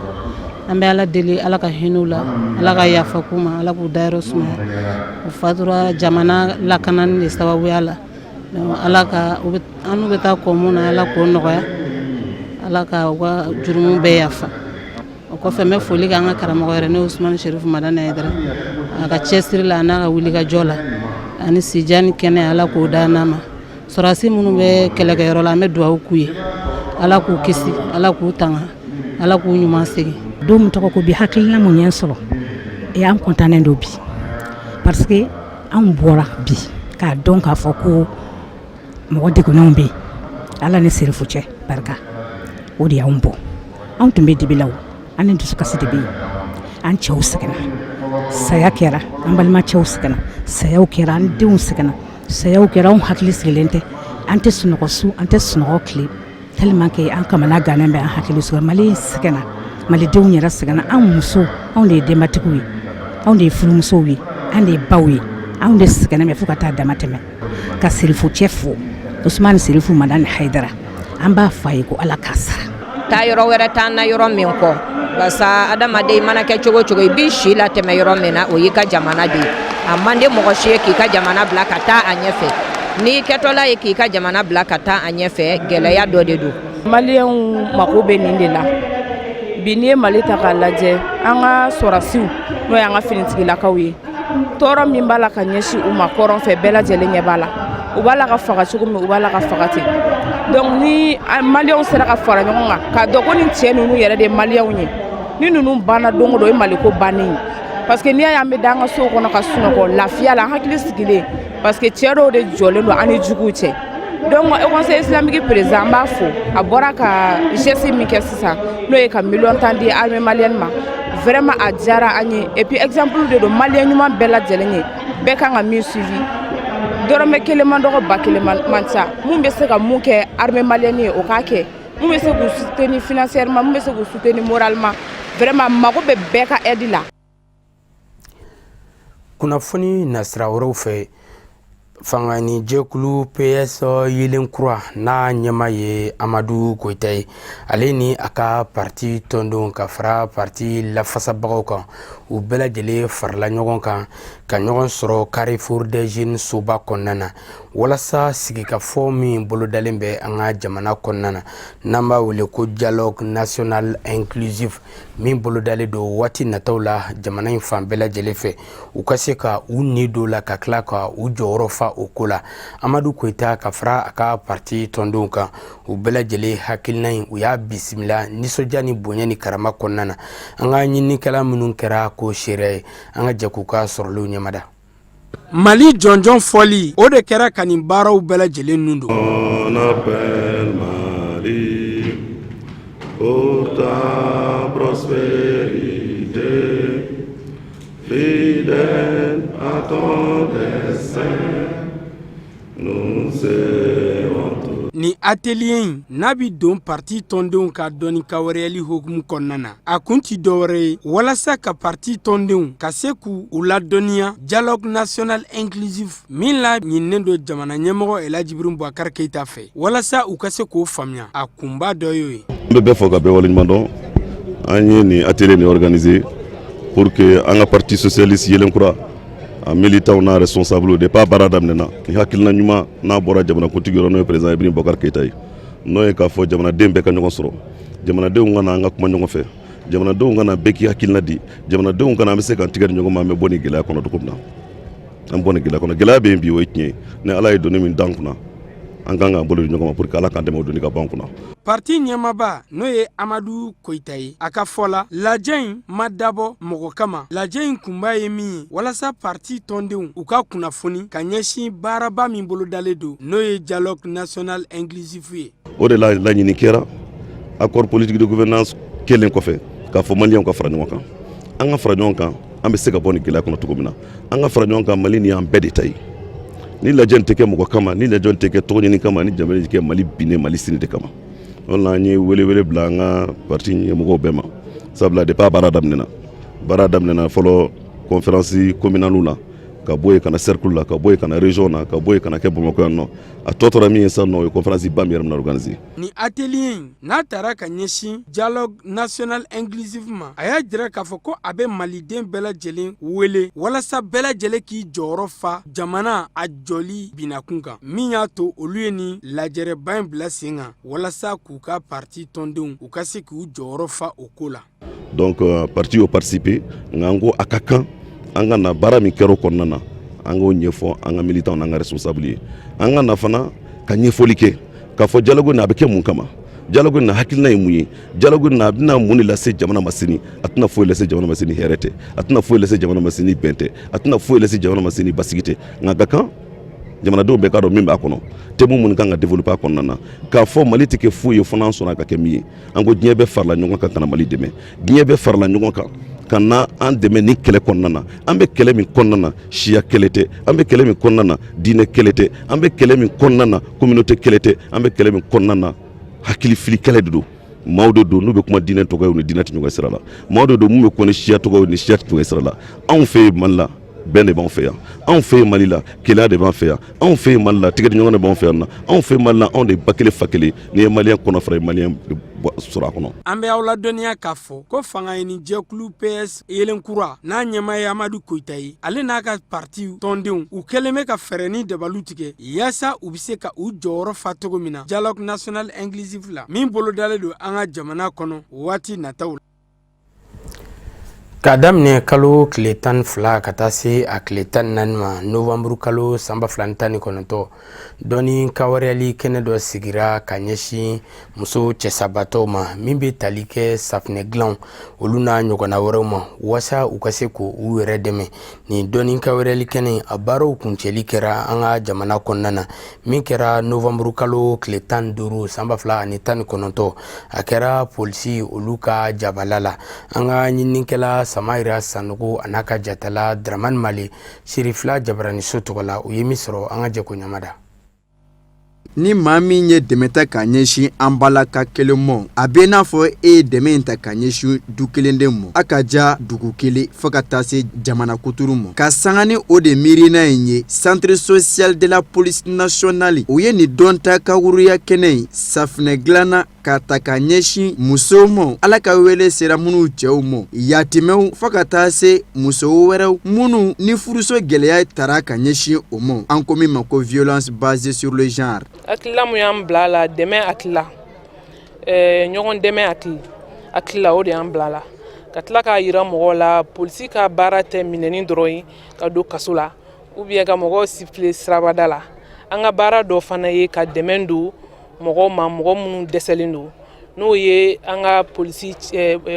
an bɛ Ala deli, Ala ka hinɛ u la, Ala ka yafa k'u ma, Ala k'u dayɔrɔ sumaya. U fatura jamana lakanani de sababuya la. Ala ka an n'u bɛ taa kɔ mun na, Ala k'o nɔgɔya, Ala ka u ka jurumu bɛɛ yafa. O kɔfɛ, n bɛ foli kɛ an ka karamɔgɔ yɛrɛ, n'o ye Usumani Serifu Madani Hayidara, a ka cɛsiri la, a n'a ka wulikajɔ la, ani sijan ni kɛnɛ, Ala k'o da n'a ma. Sɔrɔdasi minnu bɛ kɛlɛkɛyɔrɔ la, an bɛ dugawu k'u ye, Ala k'u kisi, Ala k'u tanga, Ala k'u ɲuman segin. Don min tɔgɔ ko bi, hakilina mun ye sɔrɔ e, an kɔntannen don bi, parce que anw bɔra bi k'a dɔn k'a fɔ ko mɔgɔ degunnenw bɛ yen. Ala ni Serifu cɛ barika, o de y'anw bɔ. Anw tun bɛ dibi la, an ni dusukasi de bɛ yen. An cɛw sɛgɛnna, saya kɛra, an balima cɛw sɛgɛnna, sayaw kɛra, an denw sɛgɛnna, sayaw kɛra. Anw hakili sigilen tɛ, an tɛ sunɔgɔ su, an tɛ sunɔgɔ tile, tellement que an kamana gannen bɛ, an hakili sɔrɔ. Mali sɛgɛnna, malidenw yɛrɛ sɛgɛnna. An musow, anw de ye denbatigiw ye, anw de ye furumusow ye, an de ye baw ye, anw de sɛgɛnnen bɛ fo ka taa dama tɛmɛ. Ka Serifu cɛ fo, Usumani Serifu Madani Hayidara, an b'a fɔ a ye ko Ala k'a sara. Taa yɔrɔ wɛrɛ t'an na yɔrɔ min kɔ, barisa adamaden mana kɛ cogo cogo, i b'i si latɛmɛ yɔrɔ min na, o y'i ka jamana de ye. A man di mɔgɔ si ye k'i ka jamana bila ka taa a ɲɛfɛ. N'i kɛtɔla ye k'i ka jamana bila ka taa a ɲɛfɛ, gɛlɛya dɔ de don. Maliyɛnw mako bɛ nin de la bi. N'i ye Mali ta k'a lajɛ, an ka sɔrɔdasiw, n'o y'an ka finitigilakaw ye, tɔɔrɔ min b'a la ka ɲɛsin u ma kɔrɔn fɛ, bɛɛ lajɛlen ɲɛ b'a la, u b'a la ka faga cogo min, u b'a la ka faga ten. Donc ni maliyɛnw sera ka fara ɲɔgɔn kan k'a dɔn ko nin cɛ ninnu yɛrɛ de ye maliyɛnw ye, ni ninnu banna don o don, o ye Maliko bannen ye. Parce que n'i y'a ye an bɛ da an ka sow kɔnɔ ka sunɔgɔ lafiya la, an hakili sigilen, parce que cɛ dɔw de jɔlen don an ni juguw cɛ. Donc Haut Conseil islamique président, an b'a fo, a bɔra ka geste min kɛ sisan, n'o ye ka miliyɔn 10 di armée malienne ma, vraiment a diyara an ye. Et puis exemple de don maliyɛn ɲuman bɛɛ lajɛlen ye, bɛɛ kan ka min suivi. Dɔrɔmɛ kelen man dɔgɔ, ba kelen man ca. Mun bɛ se ka mun kɛ armée malienne ye, o k'a kɛ. Mun bɛ se k'u soutenir financièrement, mun bɛ se k'u soutenir moralement, vraiment mago bɛ bɛɛ ka aide la. Kunnafoni nasira wɛrɛw fɛ, fanga ni jɛkulu PS Yelen Kura n'a ɲɛma ye Amadu Goyita ye, ale ni a ka parti tɔndenw ka fara parti lafasabagaw kan, u bɛɛ lajɛlen farala ɲɔgɔn kan ka ɲɔgɔn sɔrɔ Carrefour des Jeunes soba kɔnɔna na, walasa sigikafɔ min bolodalen bɛ an ka jamana kɔnɔna na, n'an b'a wele ko dialogue national inclusif, min bolodalen don waati nataw la jamana in fan bɛɛ lajɛlen fɛ, u ka se ka u ni don la ka tila ka u jɔyɔrɔ fa o ko la. Amadu Koyita ka fara a ka parti tɔndenw kan, u bɛɛ lajɛlen hakilina in, u y'a bisimila nisɔndiya ni bonya ni karama kɔnɔna na. An ka ɲininikɛla minnu kɛra ko seereya ye, an ka jɛ k'u ka sɔrɔlenw ɲɛmada. Mali jɔnjɔn fɔli, o de kɛra ka nin baaraw bɛɛ lajɛlen nun don. On appelle Mali pour ta prospérité, fidèle à ton dessein, nous serons tous. Nin atelier in n'a bi don parti tɔndenw ka dɔnni kawareyali hukumu kɔnɔna na, a kun ti dɔwɛrɛ ye walasa ka parti tɔndenw ka se k'u u ladɔnniya dialogue national inclusif min la ɲininen don jamana ɲɛmɔgɔ Elhaji Ibrahim Boubacar Keïta fɛ, walasa u ka se k'o faamuya. A kunba dɔ y'o ye. N bɛ bɛɛ fɔ ka bɛɛ waleɲuman dɔn. An ye nin atelier nin organiser pour que an ka parti socialiste Yelenkura a militants n'a responsable, depuis a baara daminɛna ni hakilina ɲuman n'a bɔra jamanakuntigi yɔrɔ, n'o ye président Ibrahim Boubacar Keïta ye, n'o ye k'a fɔ jamanaden bɛɛ ka ɲɔgɔn sɔrɔ, jamanadenw ka na an ka kuma ɲɔgɔn fɛ, jamanadenw ka na bɛɛ k'i hakilina di, jamanadenw ka na an bɛ se k'an tigɛ di ɲɔgɔn ma, an bɛ bɔ nin gɛlɛya kɔnɔ cogo min na. An bɔ nin gɛlɛya kɔnɔ, gɛlɛya bɛ yen bi, o ye tiɲɛ ye. Ni Ala ye doni min d'an kunna, An kan k'an bolo di ɲɔgɔn ma pour que Ala k'an dɛmɛ o doni ka bɔ an kunna. Parti ɲɛmaaba n'o ye Amadu Koyita ye, a ka fɔ la, lajɛ in ma dabɔ mɔgɔ kama. Lajɛ in kunba ye min ye, walasa parti tɔndenw u ka kunnafoni ka ɲɛsin baaraba min bolodalen don, n'o ye dialogue national inclusif ye. O de la laɲini kɛra accord politique de gouvernance kɛlen kɔfɛ k'a fɔ maliyɛnw ka fara ɲɔgɔn kan, an ka fara ɲɔgɔn kan, an bɛ se ka bɔ nin gɛlɛya kɔnɔ cogo min na. An ka fara ɲɔgɔn kan, Mali nin y'an bɛɛ de ta ye. Ni lajɛ tɛ kɛ mɔgɔ kama, ni lajɛ tɛ kɛ tɔgɔ ɲini kama, ni jamana tɛ kɛ Mali binnen, Mali sini de kama. O la an ye welewele bila an ka parti ɲɛmɔgɔw bɛɛ ma, sabula depuis a baara daminɛna, baara daminɛna fɔlɔ conférence communale la, ka bɔ yen ka na cercle la, ka bɔ yen ka na région na, ka bɔ yen ka na kɛ Bamakɔ yan nɔ. A tɔ tora min ye sisan nɔ, o ye conférence ba min yɛrɛ bɛna organiser. Ni atelier in n'a tara ka ɲɛsin dialogue national inclusif ma, a y'a jira k'a fɔ ko a bɛ maliden bɛɛ lajɛlen wele walasa bɛɛ lajɛlen k'i jɔyɔrɔ fa jamana a jɔli binakun kan, min y'a to olu ye nin lajɛrɛba in bila sen kan walasa k'u ka parti tɔndenw u ka se k'u jɔyɔrɔ fa o ko la. Donc parti y'o participer, nka an ko a ka kan an ka na baara min kɛra o kɔnɔna na, an k'o ɲɛfɔ an ka militants n'an ka responsable ye. An ka na fana ka ɲɛfɔli kɛ k'a fɔ dialogue nin a bɛ kɛ mun kama, dialogue nin hakilina ye mun ye, dialogue nin a bɛna mun de lase jamana ma sini. A tɛna foyi lase jamana ma sini hɛrɛ tɛ, a tɛna foyi lase jamana ma sini bɛn tɛ, a tɛna foyi lase jamana ma sini basigi tɛ. Nka a ka kan jamanadenw bɛɛ k'a dɔn min b'a kɔnɔ, thème minnu kan ka développer a kɔnɔna na, k'a fɔ Mali tɛ kɛ foyi ye fo n'an sɔnna ka kɛ min ye. An ko diɲɛ bɛɛ farala ɲɔgɔn kan ka na Mali dɛmɛ, diɲɛ bɛɛ farala ɲɔgɔn kan ka na an dɛmɛ nin kɛlɛ kɔnɔna na. An bɛ kɛlɛ min kɔnɔna na, siya kɛlɛ tɛ. An bɛ kɛlɛ min kɔnɔna na, diinɛ kɛlɛ tɛ. An bɛ kɛlɛ min kɔnɔna na, communauté kɛlɛ tɛ. An bɛ kɛlɛ min kɔnɔna na, hakilifili kɛlɛ de don. Maaw de don n'u bɛ kuma diinɛ tɔgɔ ye, u ni diinɛ tɛ ɲɔgɔn sira la. Maaw de don mun bɛ kuma ni siya tɔgɔ ye, ni siya tɛ ɲɔgɔn sira la. Anw fɛ yen Mali la, bɛn de b'anw fɛ yan. Anw fɛ yen Mali la, kelenya de b'an fɛ yan. Anw fɛ yen Mali la, tigɛdiɲɔgɔn de b'anw fɛ yan na. Anw fɛ Mali la, anw de ba kelen fa kelen. N'i ye maliyɛn kɔnɔ fara, i maliyɛn sɔrɔ a kɔnɔ. An bɛ aw ladɔnniya k'a fɔ ko fanga ɲini jɛkulu PS Yelenkura n'a ɲɛmaa ye Amadu Koyita ye, ale n'a ka parti tɔndenw, u kɛlen bɛ ka fɛɛrɛ ni dabaliw tigɛ yaasa u bɛ se ka u jɔyɔrɔ fa cogo min na dialogue national inclusif la min bolodalen don an ka jamana kɔnɔ waati nataw la. K'a daminɛ kalo tile 12 ka taa se a tile 14 ma novanburu kalo san 2019, dɔnni kawareyali kɛnɛ dɔ sigira ka ɲɛsin muso cɛsabatɔw ma min bɛ tali kɛ safinɛ dilanw olu n'a ɲɔgɔnna wɛrɛw ma, waasa u ka se k'u yɛrɛ dɛmɛ. Nin dɔnni kawareyali kɛnɛ a baaraw kuncɛli kɛra an ka jamana kɔnɔna na min kɛra novanburu kalo tile 15 san 2019. A kɛra polisi olu ka jabala la. An ka ɲininikɛla Samayira Sanogo a n'a ka jatala Dramani Male Sirifila jabaraniso tɔgɔ la, u ye min sɔrɔ, an ka jɛ k'o ɲamada. Ni maa min ye dɛmɛ ta ka ɲɛsin an balaka kelen ma, a bɛ n'a fɔ e ye dɛmɛ in ta ka ɲɛsin du kelen de ma, a ka ja dugu kelen fo ka taa se jamana kuturu ma. Ka sanga ni o de miirina in ye, centre social de la police nationale, o ye nin dɔnta kakuruya kɛnɛ in safinɛ dilanna ka ta ka ɲɛsin musow ma, Ala ka wele sera minnu cɛw ma, yatimɛw, fo ka taa se muso wɛrɛw minnu ni furuso gɛlɛya tara ka ɲɛsin o ma, an ko min ma ko violence basée sur le genre. Hakilila mun y'an bila a la, dɛmɛ hakilila, ɲɔgɔn dɛmɛ hakilila, o de y'an bila a la, ka tila k'a yira mɔgɔw la polisi ka baara tɛ minɛni dɔrɔn ye ka don kaso la ou bien ka mɔgɔw siffler sirabada la. An ka baara dɔ fana ye ka dɛmɛ don mɔgɔw ma, mɔgɔ minnu dɛsɛlen don, n'o ye an ka polisi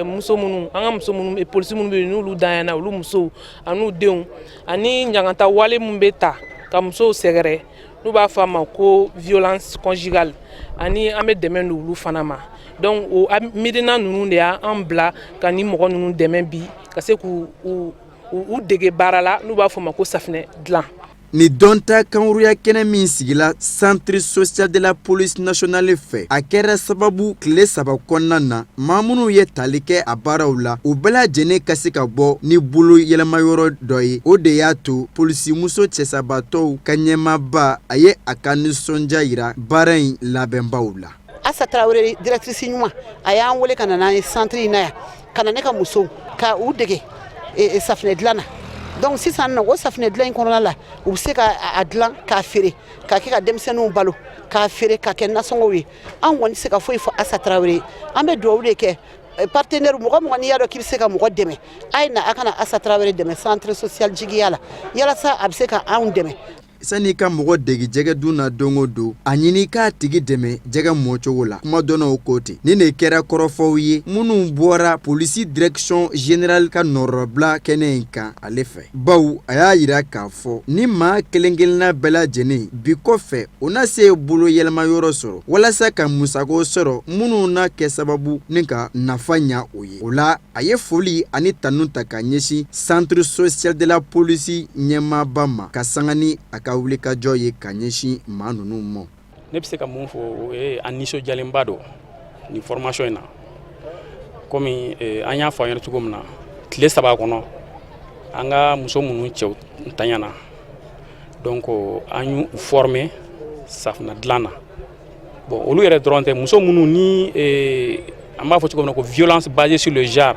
muso minnu, an ka muso minnu, polisi minnu bɛ yen n'olu danyana, olu musow an'u denw, ani ɲangata wale min bɛ ta ka musow sɛgɛrɛ, n'u b'a fɔ a ma ko violence conjugale, ani an bɛ dɛmɛ don olu fana ma. Donc o miirina ninnu de y'an bila ka nin mɔgɔ ninnu dɛmɛ bi, ka se k'u u dege baara la n'u b'a fɔ ma ko safinɛ dilan. Nin dɔnta kanwuruya kɛnɛ min sigila centre social de la police nationale fɛ, a kɛra sababu tile 3 kɔnɔna na, maa minnu ye tali kɛ a baaraw la, u bɛɛ lajɛlen ka se ka bɔ ni bolo yɛlɛmayɔrɔ dɔ ye. O de y'a to polisimuso cɛsabatɔw ka ɲɛmaaba, a ye a ka nisɔndiya yira baara in labɛnbaw la. Asa Tarawele, directrice ɲuman, a y'an wele ka na n'an ye centre in na yan, ka na ne ka musow ka u dege safinɛ dilan na. Donc sisan nɔ, o safinɛ dilan in kɔnɔna la, u bɛ se ka a dilan k'a feere, k'a kɛ ka denmisɛnninw balo, k'a feere ka kɛ nasɔngɔw ye. An kɔni tɛ se ka foyi fɔ Asa Tarawele, an bɛ dugawu de kɛ. Partenaire, mɔgɔ mɔgɔ n'i y'a dɔn k'i bɛ se ka mɔgɔ dɛmɛ, a ye na, a ka na Asa Tarawele dɛmɛ centre social Jigiya la, yalasa a bɛ se ka anw dɛmɛ. Sani i ka mɔgɔ degi jɛgɛ dun na don o don, a ɲini i k'a tigi dɛmɛ jɛgɛ mɔcogo la. Kumadɔnnaw ko ten. Nin de kɛra kɔrɔfɔw ye minnu bɔra polisi direction générale ka nɔrɔbila kɛnɛ in kan ale fɛ. Bawo a y'a yira k'a fɔ ni maa kelen-kelenna bɛɛ lajɛlen bi kɔfɛ o na se bolo yɛlɛma yɔrɔ sɔrɔ walasa ka musakaw sɔrɔ minnu na kɛ sababu ni ka nafa ɲa o ye. O la, a ye foli ani tanu ta ka ɲɛsin centre social de la police ɲɛmaaba ma ka sanga ni a ka wulikajɔ ye ka ɲɛsin maa ninnu ma. Ne bɛ se ka mun fɔ, o ye an nisɔndiyalenba don nin formation in na. Komi an y'a fɔ an yɛrɛ cogo min na, tile 3 kɔnɔ, an ka muso minnu cɛw ntanyana, donc an y'u former safunɛ dilan na. Bon, olu yɛrɛ dɔrɔn tɛ, muso minnu ni an b'a fɔ cogo min na ko violence basée sur le genre,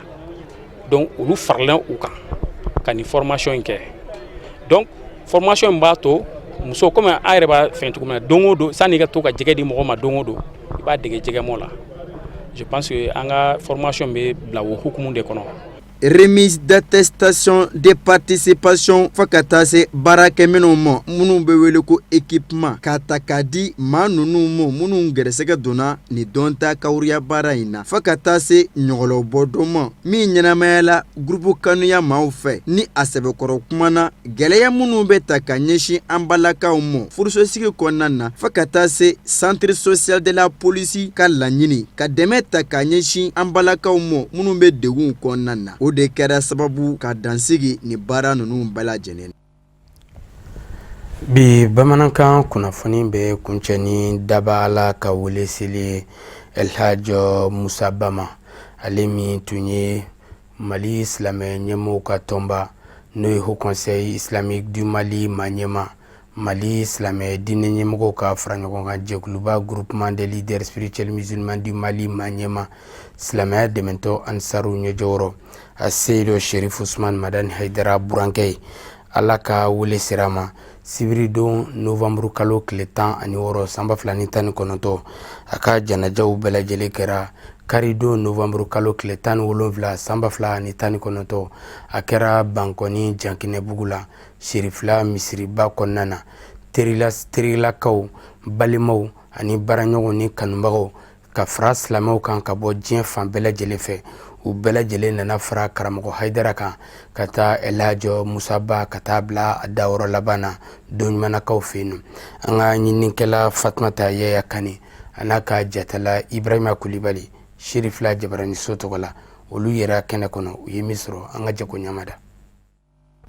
donc olu faralen u kan ka nin formation in kɛ. Donc formation in b'a to muso, komi an yɛrɛ b'a fɛn cogo min na, don o don, sanni i ka to ka jɛgɛ di mɔgɔ ma, don o don i b'a dege jɛgɛmɔ la. Je pense que an ka formation bɛ bila o hukumu de kɔnɔ. Remise d'attestation de participation fo ka taa se baarakɛminɛnw ma minnu bɛ wele ko équipement, k'a ta k'a di maa ninnu ma minnu gɛrɛsɛgɛ donna nin dɔnta kawuriya baara in na, fo ka taa se ɲɔgɔlɔbɔ ma min ɲɛnamayala groupe kanuya maaw fɛ ni a sɛbɛkɔrɔ kumana gɛlɛya minnu bɛ ta ka ɲɛsin an balakaw ma furusosigi kɔnɔna na, fo ka taa se centre social de la police ka laɲini ka dɛmɛ ta ka ɲɛsin an balakaw ma minnu bɛ degun kɔnɔna na, o de kɛra sababu ka dansigi nin baara ninnu bɛɛ lajɛlen. Bi bamanankan kunnafoni bɛ kuncɛ ni daba Ala ka wele seli Elhadj Musa Ba ma, ale min tun ye Mali silamɛ ɲɛmɔgɔw ka tɔnba, n'o ye Haut Conseil islamique du Mali maa ɲɛmaa, Mali silamɛ diinɛ ɲɛmɔgɔw ka fara ɲɔgɔn kan jɛkuluba Groupement des leaders spirituels musulmans du Mali maa ɲɛmaa, silamɛya dɛmɛtɔn Ansaru ɲɛjɔyɔrɔ, Aseyidu Sherif Usman Madani Hayidara burankɛ ye. Ala ka wele sera a ma sibiridon novanburu kalo tile 16 san 2019. A ka janajaw bɛɛ lajɛlen kɛra karidon novanburu kalo tile 17 san 2019. A kɛra Bankɔni Jankinɛbugu la, Serifila misiriba kɔnɔna na. Terilakaw, balimaw ani baaraɲɔgɔnw ni kanubagaw ka fara silamɛw kan ka bɔ diɲɛ fan bɛɛ lajɛlen fɛ, u bɛɛ lajɛlen nana fara karamɔgɔ Hayidara kan ka taa Elhadj Musa Ba ka taa bila a dayɔrɔ laban na don ɲumannakaw fɛ yen. An ka ɲininikɛla Fatumata Yaya Kane a n'a ka jatala Ibrahima Kulibali Serifila Jabaraniso tɔgɔ la, olu yɛrɛ kɛnɛ kɔnɔ, u ye min sɔrɔ, an ka jɛ k'o ɲamada.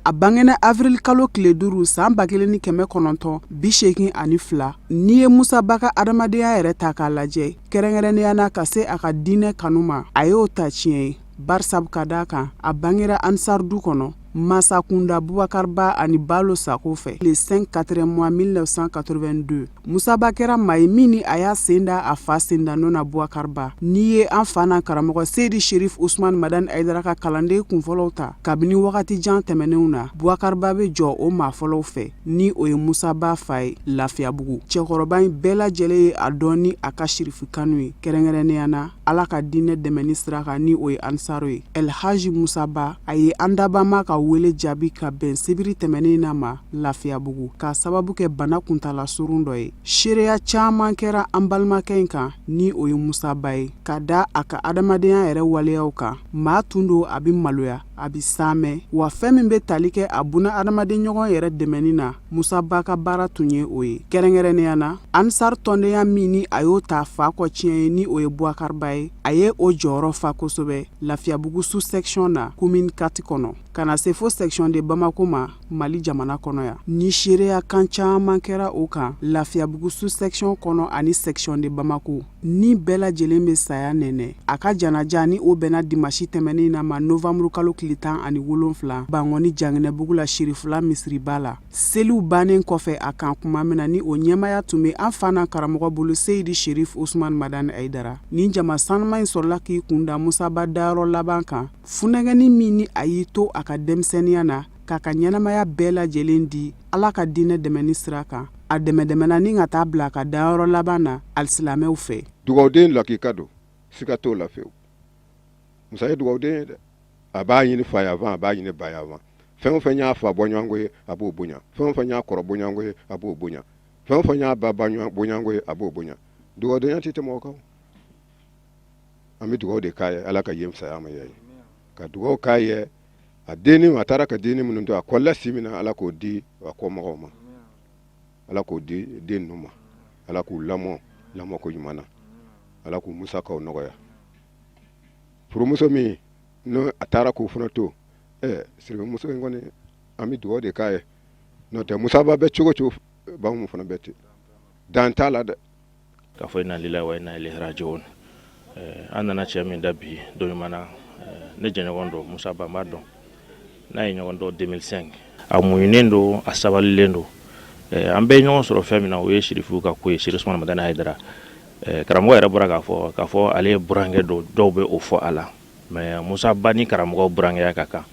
A bangena avril kalo tile 5 san 1982. N'i ye Musa Ba ka adamadenya yɛrɛ ta k'a lajɛ, kɛrɛnkɛrɛnnenya na ka se a ka diinɛ kanu ma, a y'o ta tiɲɛ ye, barisabu ka d'a kan a bangera Ansar du kɔnɔ, masakunda Bubakar Ba ani Balo Sako fɛ le 5 4 mois 1982. Musa Ba kɛra maa ye min ni a y'a sen da a fa sendanɔ na, Bubakar Ba. N'i ye an fa n'an karamɔgɔ Seyidi Sherif Usman Madani Hayidara ka kalanden kunfɔlɔw ta kabini wagati jan tɛmɛnenw na, Bubakar Ba bɛ jɔ o maa fɔlɔw fɛ, ni o ye Musa Ba fa ye Lafiyabugu. Cɛkɔrɔba in bɛɛ lajɛlen ye a dɔn ni a ka sirifu kanu ye, kɛrɛnkɛrɛnnenya na Ala ka diinɛ dɛmɛni sira kan, ni o ye Ansaro ye. Elhaji Musa Ba, a ye an dabama ka wele jaabi ka bɛn sibiri tɛmɛnen na ma Lafiyabugu, k'a sababu kɛ bana kuntaala surun dɔ ye. Seereya caman kɛra an balimakɛ in kan, ni o ye Musa Ba ye, ka da a ka adamadenya yɛrɛ waleyaw kan. Maa tun don, a bɛ maloya, a bɛ saamɛ, wa fɛn min bɛ tali kɛ a buna adamaden ɲɔgɔn yɛrɛ dɛmɛni na, Musa Ba ka baara tun ye o ye, kɛrɛnkɛrɛnnenya na Ansar tɔndenya min ni a y'o ta fa kɔ tiɲɛ ye, ni o ye Bubakar Ba ye, a ye o jɔyɔrɔ fa kosɛbɛ Lafiyabugu sous section na, commune 4 kɔnɔ, ka na se fo section de Bamako ma Mali jamana kɔnɔ yan. Ni seereya kan caman kɛra o kan Lafiyabugu sous section kɔnɔ ani section de Bamako, ni bɛɛ lajɛlen bɛ saya nɛnɛ. A ka janaja ni o bɛnna dimasi tɛmɛnen na ma novanburu kalo tile 17 Bankɔni Janginɛbugu la, Sirifila misiriba la, seliw bannen kɔfɛ a kan kuma min na, ni o ɲɛmaaya tun bɛ an fa n'an karamɔgɔ bolo Seyidi Sherif Usman Madani Hayidara. Nin jama sanuma in sɔrɔla k'i kun da Musa Ba dayɔrɔ laban kan, funɛgɛni min ni a y'i to a ka denmisɛnninya na k'a ka ɲɛnamaya bɛɛ lajɛlen di Ala ka diinɛ dɛmɛni sira kan. A dɛmɛdɛmɛna ni ka taa bila a ka dayɔrɔ laban na alisilamɛw fɛ. Dugawuden lakika don, siga t'o la fewu. Musa ye dugawuden ye dɛ. A b'a ɲini fa yanfan, a b'a ɲini ba yanfan. Fɛn o fɛn y'a fa bɔɲɔgɔnko ye, a b'o bonya. Fɛn o fɛn y'a kɔrɔ bɔɲɔgɔnko ye, a b'o bonya. Fɛn o fɛn y'a ba bɔɲɔgɔnko ye, a b'o bonya. Dugawudenya tɛ tɛmɛ o kan. An bɛ dugawu de k'a ye, Ala ka yen fisaya a ma ye. Ka dugawu k'a ye, a denni a taara ka denni minnu to, a kɔlila si min na, Ala k'o di a kɔmɔgɔw ma. Ala k'o di den ninnu ma. Ala k'u lamɔ lamɔko ɲuman na. Ala k'u musakaw nɔgɔya. Furumuso min n'o a taara k'o fana to, sirimuso in kɔni, an bɛ dugawu de k'a ye. N'o tɛ Musa Ba bɛ cogo cogo, Bamu fana bɛ ten, dan t'a la dɛ. K'a fɔ inna lillahi wa inna ilayhi rajiun. An nana cɛ min da bi don ɲuman na, ne jɛɲɔgɔn don, Musa Ba, n b'a dɔn, n'a ye ɲɔgɔn dɔn 2005. A muɲunen don, a sabalilen don. An bɛɛ ye ɲɔgɔn sɔrɔ fɛn min na, o ye sirifuw ka ko ye, Sirif Usumani Madani Hayidara. Karamɔgɔ yɛrɛ bɔra k'a fɔ ale ye burankɛ don, dɔw bɛ o fɔ a la, mais Musa Ba ni karamɔgɔ burankɛya ka kan.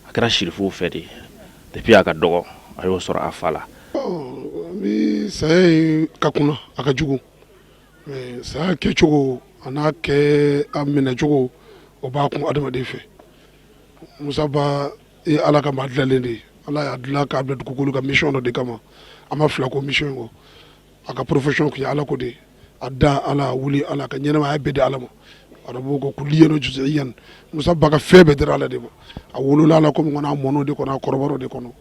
A kɛra sirifuw fɛ de depuis a ka dɔgɔ, a y'o sɔrɔ a fa la. Ni saya ye ka kunna, a ka jugu, saya kɛcogo a n'a kɛ a minɛcogo, o b'a kun adamaden fɛ. Musa Ba ye Ala ka maa dilanlen de ye. Ala y'a dilan k'a bila dugukolo ka mission dɔ de kama. A ma fila ko mission kɔ. A ka profession tun ye Ala ko de ye. A da Ala, wuli Ala, ka ɲɛnamaya bɛɛ di Ala ma. Arabuw ko kulliyan juziyan. Musa Ba ka fɛn bɛɛ dira Ala de ma. A wolola Ala ko min kɔnɔ, a mɔn'o de kɔnɔ, a kɔrɔbɔr'o de kɔnɔ.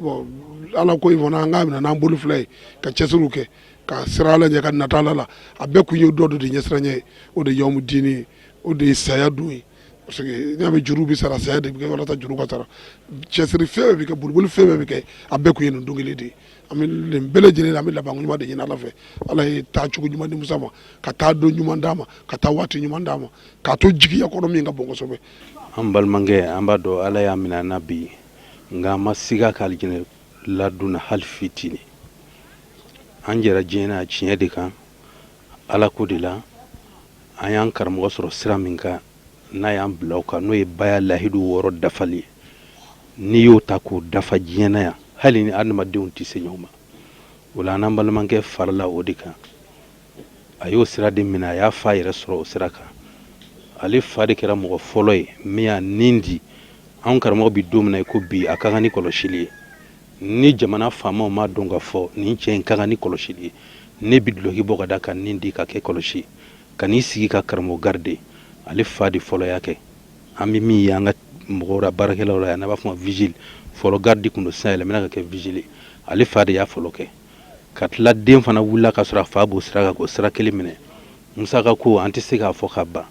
Bon, Ala ko in fana, an k'a minɛ n'an bolo fila ye, ka cɛsiriw kɛ, ka siran Ala ɲɛ, ka nata Ala la. A bɛɛ kun ye dɔ de ɲɛsiranɲɛ ye. O de ye yawmu dini ye, o de ye saya don ye, parce que n'i y'a mɛn juru bɛ sara, saya de bɛ kɛ walasa juru ka sara. Cɛsiri fɛn bɛɛ bɛ kɛ, boliboli fɛn bɛɛ bɛ kɛ, a bɛɛ kun ye nin don kelen de ye. An bɛ nin bɛɛ lajɛlen, an bɛ laban ɲuman de ɲini Ala fɛ. Ala ye taa cogo ɲuman di Musa ma, ka taa don ɲuman d'a ma, ka taa waati ɲuman d'a ma, k'a to jigiya kɔnɔ min ka bon kosɛbɛ. An balimakɛ, an b'a dɔn Ala y'a minɛ an na bi, nka an ma siga ka alijinɛ ladon na hali fitinin. An jɛra diɲɛ na tiɲɛ de kan, Ala ko de la. An y'an karamɔgɔ sɔrɔ sira min kan, n'a y'an bila o kan, n'o ye baya lahidu 6 dafali ye. N'i y'o ta k'o dafa diɲɛ na yan, hali ni adamadenw tɛ se ɲɔgɔn ma, o la an n'an balimakɛ farala o de kan. A y'o sira de minɛ, a y'a fa yɛrɛ sɔrɔ o sira kan. Ale fa de kɛra mɔgɔ fɔlɔ ye min y'a nin di anw karamɔgɔ. Bi don min na i ko bi, a ka kan ni kɔlɔsili ye. Ni jamana faamaw m'a dɔn ka fɔ nin cɛ in ka kan ni kɔlɔsili ye, ne bi dulɔki bɔ ka da ka nin di ka kɛ kɔlɔsi, ka n'i sigi ka karamɔgɔ garde. Ale fa de fɔlɔ y'a kɛ. An bɛ min ye an ka mɔgɔw la, baarakɛlaw la yan, n'a b'a fɔ ma vigile, fɔlɔ garde tun don, sisan yɛlɛmana ka kɛ vigile. Ale fa de y'a fɔlɔ kɛ. Ka tila, den fana wulila ka sɔrɔ a fa b'o sira kan, k'o sira kelen minɛ. Musa ka ko, an tɛ se k'a fɔ ka ban.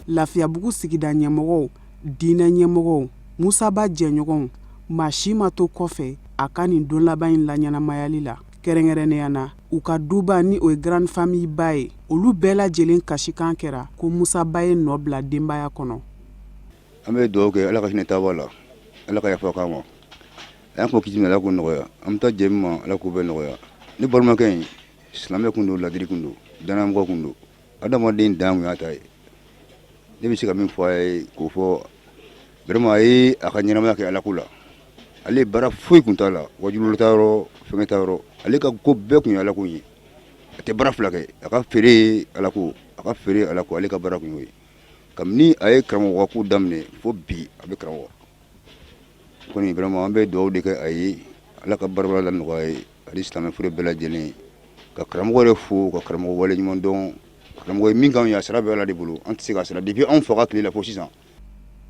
Lafiyabugu sigida ɲɛmɔgɔw, diinɛ ɲɛmɔgɔw, Musa Ba jɛɲɔgɔnw, maa si ma to kɔfɛ a ka nin don laban in laɲɛnamayali la. Kɛrɛnkɛrɛnnenya na, u ka duba ni o ye grande famille ba ye, olu bɛɛ lajɛlen kasikan kɛra ko Musa Ba ye nɔ bila denbaya kɔnɔ. An bɛ dugawu kɛ, Ala ka hinɛ taabaa la, Ala ka yafa k'a ma. A y'an kɔ kiti min, Ala k'o nɔgɔya. An bɛ taa jɛ min ma, Ala k'o bɛɛ nɔgɔya. Ne balimakɛ in, silamɛ kun don, ladiri kun don, danayamɔgɔ kun don, adamaden dan kun y'a ta ye. Ne bɛ se ka min fɔ a ye k'o fɔ, vraiment, a ye a ka ɲɛnamaya kɛ Ala ko la. Ale baara foyi kun t'a la, wajulu ta yɔrɔ, fɛnkɛ ta yɔrɔ, ale ka ko bɛɛ kun ye Ala ko ye. A tɛ baara fila kɛ, a ka feere ye Ala ko, a ka feere Ala ko, ale ka baara kun y'o ye. Kabini a ye karamɔgɔ ko daminɛ fo bi, a bɛ karamɔgɔ kɔni. Vraiment, an bɛ dugawu de kɛ a ye, Ala ka baara la nɔgɔya ye, ani silamɛ fure bɛɛ lajɛlen, ka karamɔgɔ yɛrɛ fo, ka karamɔgɔ wale ɲuman dɔn. Karamɔgɔ ye min k'anw ye, a sara bɛ Ala de bolo, an tɛ se k'a sara depuis anw fa ka tile la fo sisan.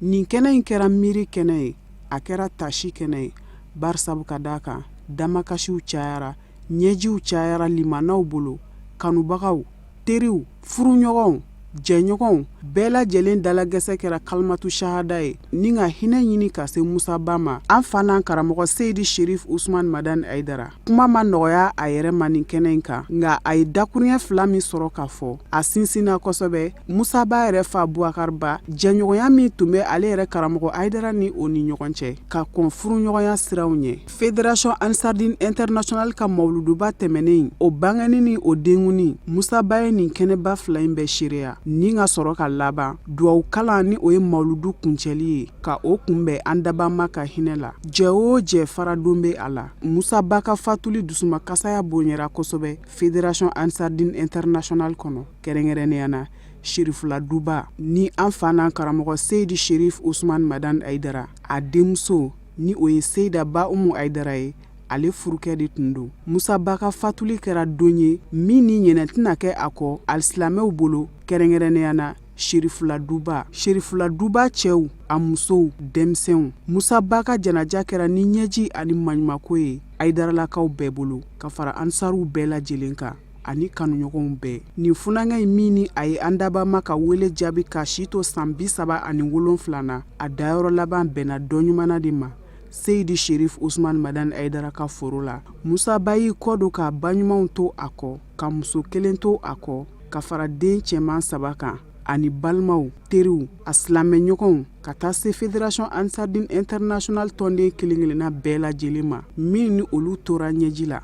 Nin kɛnɛ in kɛra miiri kɛnɛ ye, a kɛra tasi kɛnɛ ye, barisabu ka d'a kan damakasiw cayara, ɲɛjiw cayara limanaw bolo, kanubagaw, teriw, furuɲɔgɔnw, jɛɲɔgɔnw bɛɛ lajɛlen dalagɛsɛ kɛra kalimatu sahada ye ni ka hinɛ ɲini ka se Musa Ba ma, an fa n'an karamɔgɔ Seyidi Sherif Usman Madani Hayidara. Kuma ma nɔgɔya a yɛrɛ ma nin kɛnɛ in kan, nka a ye dakuruɲɛ fila min sɔrɔ k'a fɔ, a sinsinna kosɛbɛ. Musa Ba yɛrɛ fa Bubakari Ba, jɛɲɔgɔnya min tun bɛ ale yɛrɛ karamɔgɔ Hayidara ni o ni ɲɔgɔn cɛ, ka kɔn furuɲɔgɔnya siraw ɲɛ. Fédération Ansardine Internationale ka mawuluduba tɛmɛnen, o bangeni ni o denkunni, Musa Ba ye nin kɛnɛba fila in bɛɛ seereya ni ka sɔrɔ ka laban duwawu kalan ni o ye mawuludu kuncɛli ye, ka o kunbɛn an dabama ka hinɛ la. Jɛ o jɛ faradon bɛ a la. Musa Ba ka fatuli dusumakasaya bonyara kosɛbɛ Fédération Ansardine Internationale kɔnɔ, kɛrɛnkɛrɛnnenya na Sherifula duba ni an fa n'an karamɔgɔ Seyidi Sherif Usman Madani Hayidara, a denmuso. ni o ye Seyida Ba Umu Ayidara ye, ale furukɛ de tun don. Musa Ba ka fatuli kɛra don ye min ni ɲinɛ tɛna kɛ a kɔ alisilamɛw bolo, kɛrɛnkɛrɛnnenya na Serifula Duba. Serifula Duba cɛw, a musow, denmisɛnw. Musa Ba ka janaja kɛra ni ɲɛji ani maɲumako ye Ayidaralakaw bɛɛ bolo, ka fara Ansaruw bɛɛ lajɛlen kan ani kanuɲɔgɔnw bɛɛ. Nin funankɛ in min ni a ye an dabama ka wele jaabi k'a si to san 37 na, a dayɔrɔ laban bɛnna dɔ ɲumanna de ma, Seyidi Sherif Usman Madani Ayidara ka foro la. Musa Ba y'i kɔ don k'a ba ɲumanw to a kɔ, ka muso kelen to a kɔ, ka fara den cɛman saba kan ani balimaw, teriw, a silamɛɲɔgɔnw, ka taa se Fédération Ansardine Internationale tɔnden kelen-kelenna bɛɛ lajɛlen ma, min ni olu tora ɲɛji la.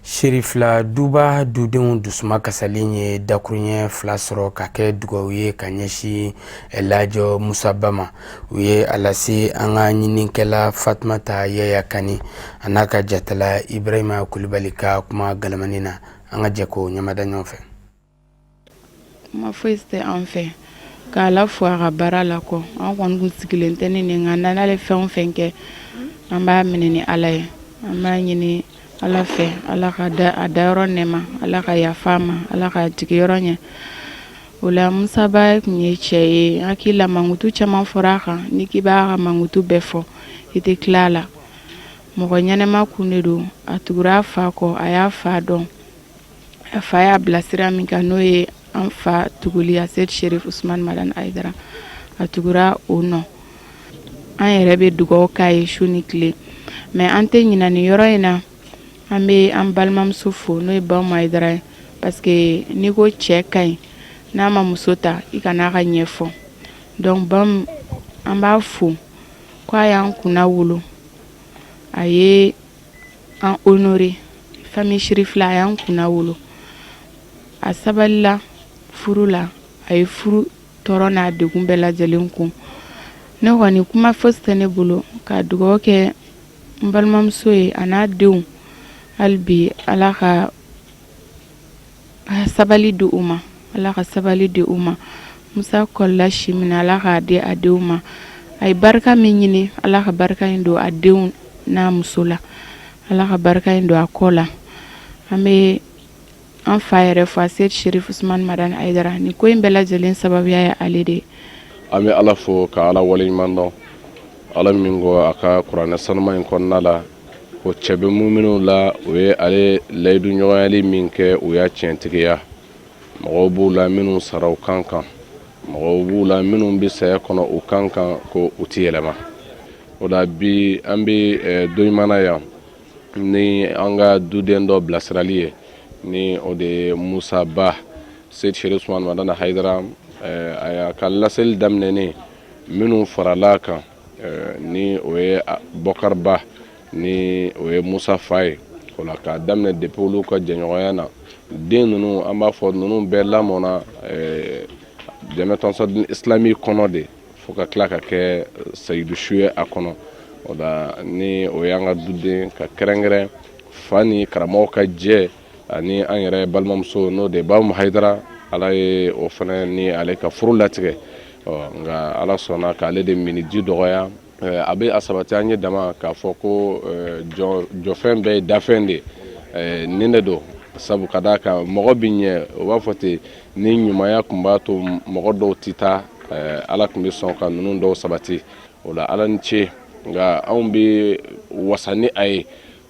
Serifila Duba dudenw dusuma kasalen ye dakuruɲɛ fila sɔrɔ ka kɛ dugawu ye ka ɲɛsin Lajɔ Musa Ba ma. U ye a lase an ka ɲininikɛla Fatumata Yaya Kani a n'a ka jatala Ibrahima Kulibali ka kuma galamani na. An ka jɛ k'o ɲɛmada ɲɔgɔn fɛ. Kuma foyi tɛ an fɛ k'Ala fo a ka baara la kɔ. An kɔni kun sigilen tɛ ni nin nka n'ale fɛn o fɛn kɛ, an b'a minɛ ni Ala ye. An b'a ɲini Ala fɛ, Ala ka a dayɔrɔ nɛɛma, Ala ka yafa a ma, Ala ka jigiyɔrɔ ɲɛ. O la Musa Ba tun ye cɛ ye, n hakili la mankutu caman fɔra a kan. N'i k'i b'a ka mankutu bɛɛ fɔ, i tɛ tila a la. Mɔgɔ ɲɛnɛma kun de don. A tugura a fa kɔ, a y'a fa dɔn. A fa y'a bila sira min kan, n'o ye an fa tuguli Aseyid Sherif Usman Madani Ayidara, a tugura o nɔ. An yɛrɛ bɛ dugawu k'a ye su ni tile, mais an tɛ ɲinɛ nin yɔrɔ in na. An bɛ an balimamuso fo, n'o ye Ba Umu Ayidara ye, parce que n'i ko cɛ ka ɲi, n'a ma muso ta, i kana a ka ɲɛ fɔ. Donc Ba Umu, an b'a fo ko a y'an kunna wolo, a ye an honoré famille Cherifila, a y'an kunna wolo. A sabalila furu la, a ye furu tɔɔrɔ n'a degun bɛɛ lajɛlen kun. Ne kɔni, kuma fosi tɛ ne bolo ka dugawu kɛ n balimamuso ye a n'a denw. Hali bi, Ala ka sabali di u ma, Ala ka sabali di u ma. Musa kɔlila si min na, Ala k'a di a denw ma. A ye barika min ɲini, Ala ka barika in don a denw n'a muso la, Ala ka barika in don a kɔ la. An bɛ an fa yɛrɛ fo, Aseyid Sherif Usman Madani Ayidara. Nin ko in bɛɛ lajɛlen sababuya ye ale de ye. An bɛ Ala fo ka Ala waleɲuman dɔn, Ala min ko a ka kuranɛ sanuma in kɔnɔna la ko cɛ bɛ muminw la, o ye ale layidu ɲɔgɔnyali min kɛ, u y'a tiɲɛtigiya. Mɔgɔw b'u la minnu sara u kan kan, mɔgɔw b'u la minnu bɛ saya kɔnɔ u kan kan ko u tɛ yɛlɛma. O la bi an bɛ don ɲuman na yan ni an ka duden dɔ bilasirali ye, ni o de ye Musa Ba Seyid Sherif Usman Madani Hayidara. A y'a ka laseli daminɛnen, minnu farala a kan, ni o ye Bɔkari Ba, ni o ye Musa fa ye. O la k'a daminɛ depuis olu ka jɛɲɔgɔnya na, den ninnu, an b'a fɔ ninnu bɛɛ lamɔna Jamiatu Ansarudini Islami kɔnɔ de, fo ka tila ka kɛ seyidu su ye a kɔnɔ. O la ni o y'an ka duden ka kɛrɛnkɛrɛn fa ni karamɔgɔ ka jɛ ani an yɛrɛ balimamuso, n'o de Ba Umu Hayidara, Ala ye o fana ni ale ka furu latigɛ. Nka Ala sɔnna k'ale de minniji dɔgɔya. A bɛ a sabati an ye dama k'a fɔ ko jɔfɛn bɛɛ ye dafɛn de ye. Nin de don, sabu ka d'a kan mɔgɔ bɛ ɲɛ, o b'a fɔ ten, ni ɲumanya tun b'a to mɔgɔ dɔw tɛ taa, Ala tun bɛ sɔn ka ninnu dɔw sabati. O la Ala ni ce. Nka anw bɛ wasa ni a ye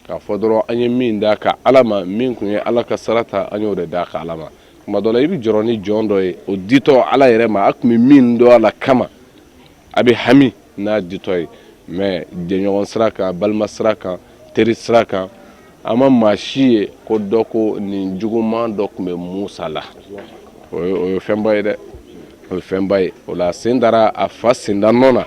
k'a fɔ dɔrɔn an ye min d'a ka Ala ma, min tun ye Ala ka sara ta, an y'o de d'a ka Ala ma. Tuma dɔ la i bɛ jɔrɔ ni jɔn dɔ ye, o ditɔ Ala yɛrɛ ma, a tun bɛ min dɔn a la kama, a bɛ hami n'a ditɔ ye. Mais jɛɲɔgɔn sira kan, balima sira kan, teri sira kan, an ma maa si ye ko dɔ ko nin juguman dɔ tun bɛ Musa la. O ye fɛnba ye dɛ, o ye fɛnba ye. O la sen dara a fa senda nɔ na,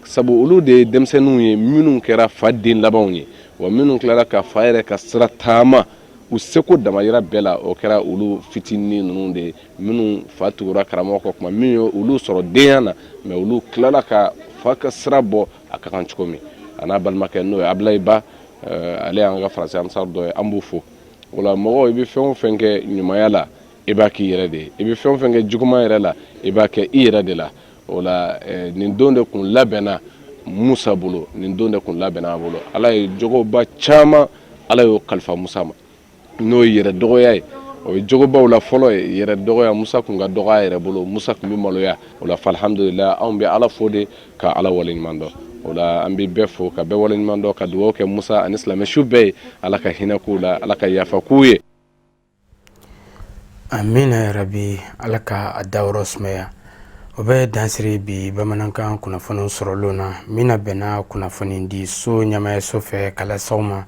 sabu olu de ye denmisɛnninw ye minnu kɛra fa den labanw ye, wa minnu tilara ka fa yɛrɛ ka sira taama u seko damayira bɛɛ la, o kɛra olu fitinin ninnu de ye minnu fa tugura karamɔgɔ kɔ kuma min ye olu sɔrɔ denya na, mais olu tilala ka fa ka sira bɔ a ka kan cogo min. A n'a balimakɛ, n'o ye Abulayi Ba, ale y'an ka faransi ansar dɔ ye, an b'u fo. O la mɔgɔ, i bɛ fɛn o fɛn kɛ ɲumanya la, i b'a k'i yɛrɛ de ye. I bɛ fɛn o fɛn kɛ juguman yɛrɛ la, i b'a kɛ i yɛrɛ de la. O la nin don de kun labɛnna Musa bolo, nin don de kun labɛnna a bolo. Ala ye jogoba caman, Ala y'o kalifa Musa ma, n'o ye yɛrɛ dɔgɔya ye. O ye jogobaw la fɔlɔ ye, yɛrɛ dɔgɔya. Musa kun ka dɔgɔ a yɛrɛ bolo, Musa kun bɛ maloya. O la alhamdulillah, anw bɛ Ala fo de ka Ala waleɲuman dɔn. O la an bɛ bɛɛ fo ka bɛɛ waleɲuman dɔn, ka dugawu kɛ Musa ani silamɛ su bɛɛ ye. Ala ka hinɛ k'u la, Ala ka yafa k'u ye. Amina yarabi, Ala ka a dayɔrɔ sumaya. O bɛ dansiri bi bamanankan kunnafoniw sɔrɔlenw na min na bɛnna kunnafoni di so ɲɛmayaso fɛ ka lase aw ma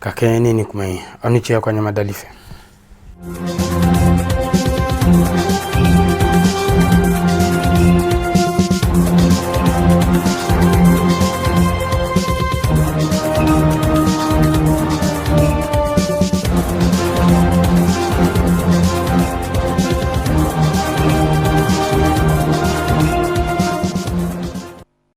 ka kɛɲɛ ni nin kuma ye. Aw ni ce aw ka ɲɛmadali fɛ.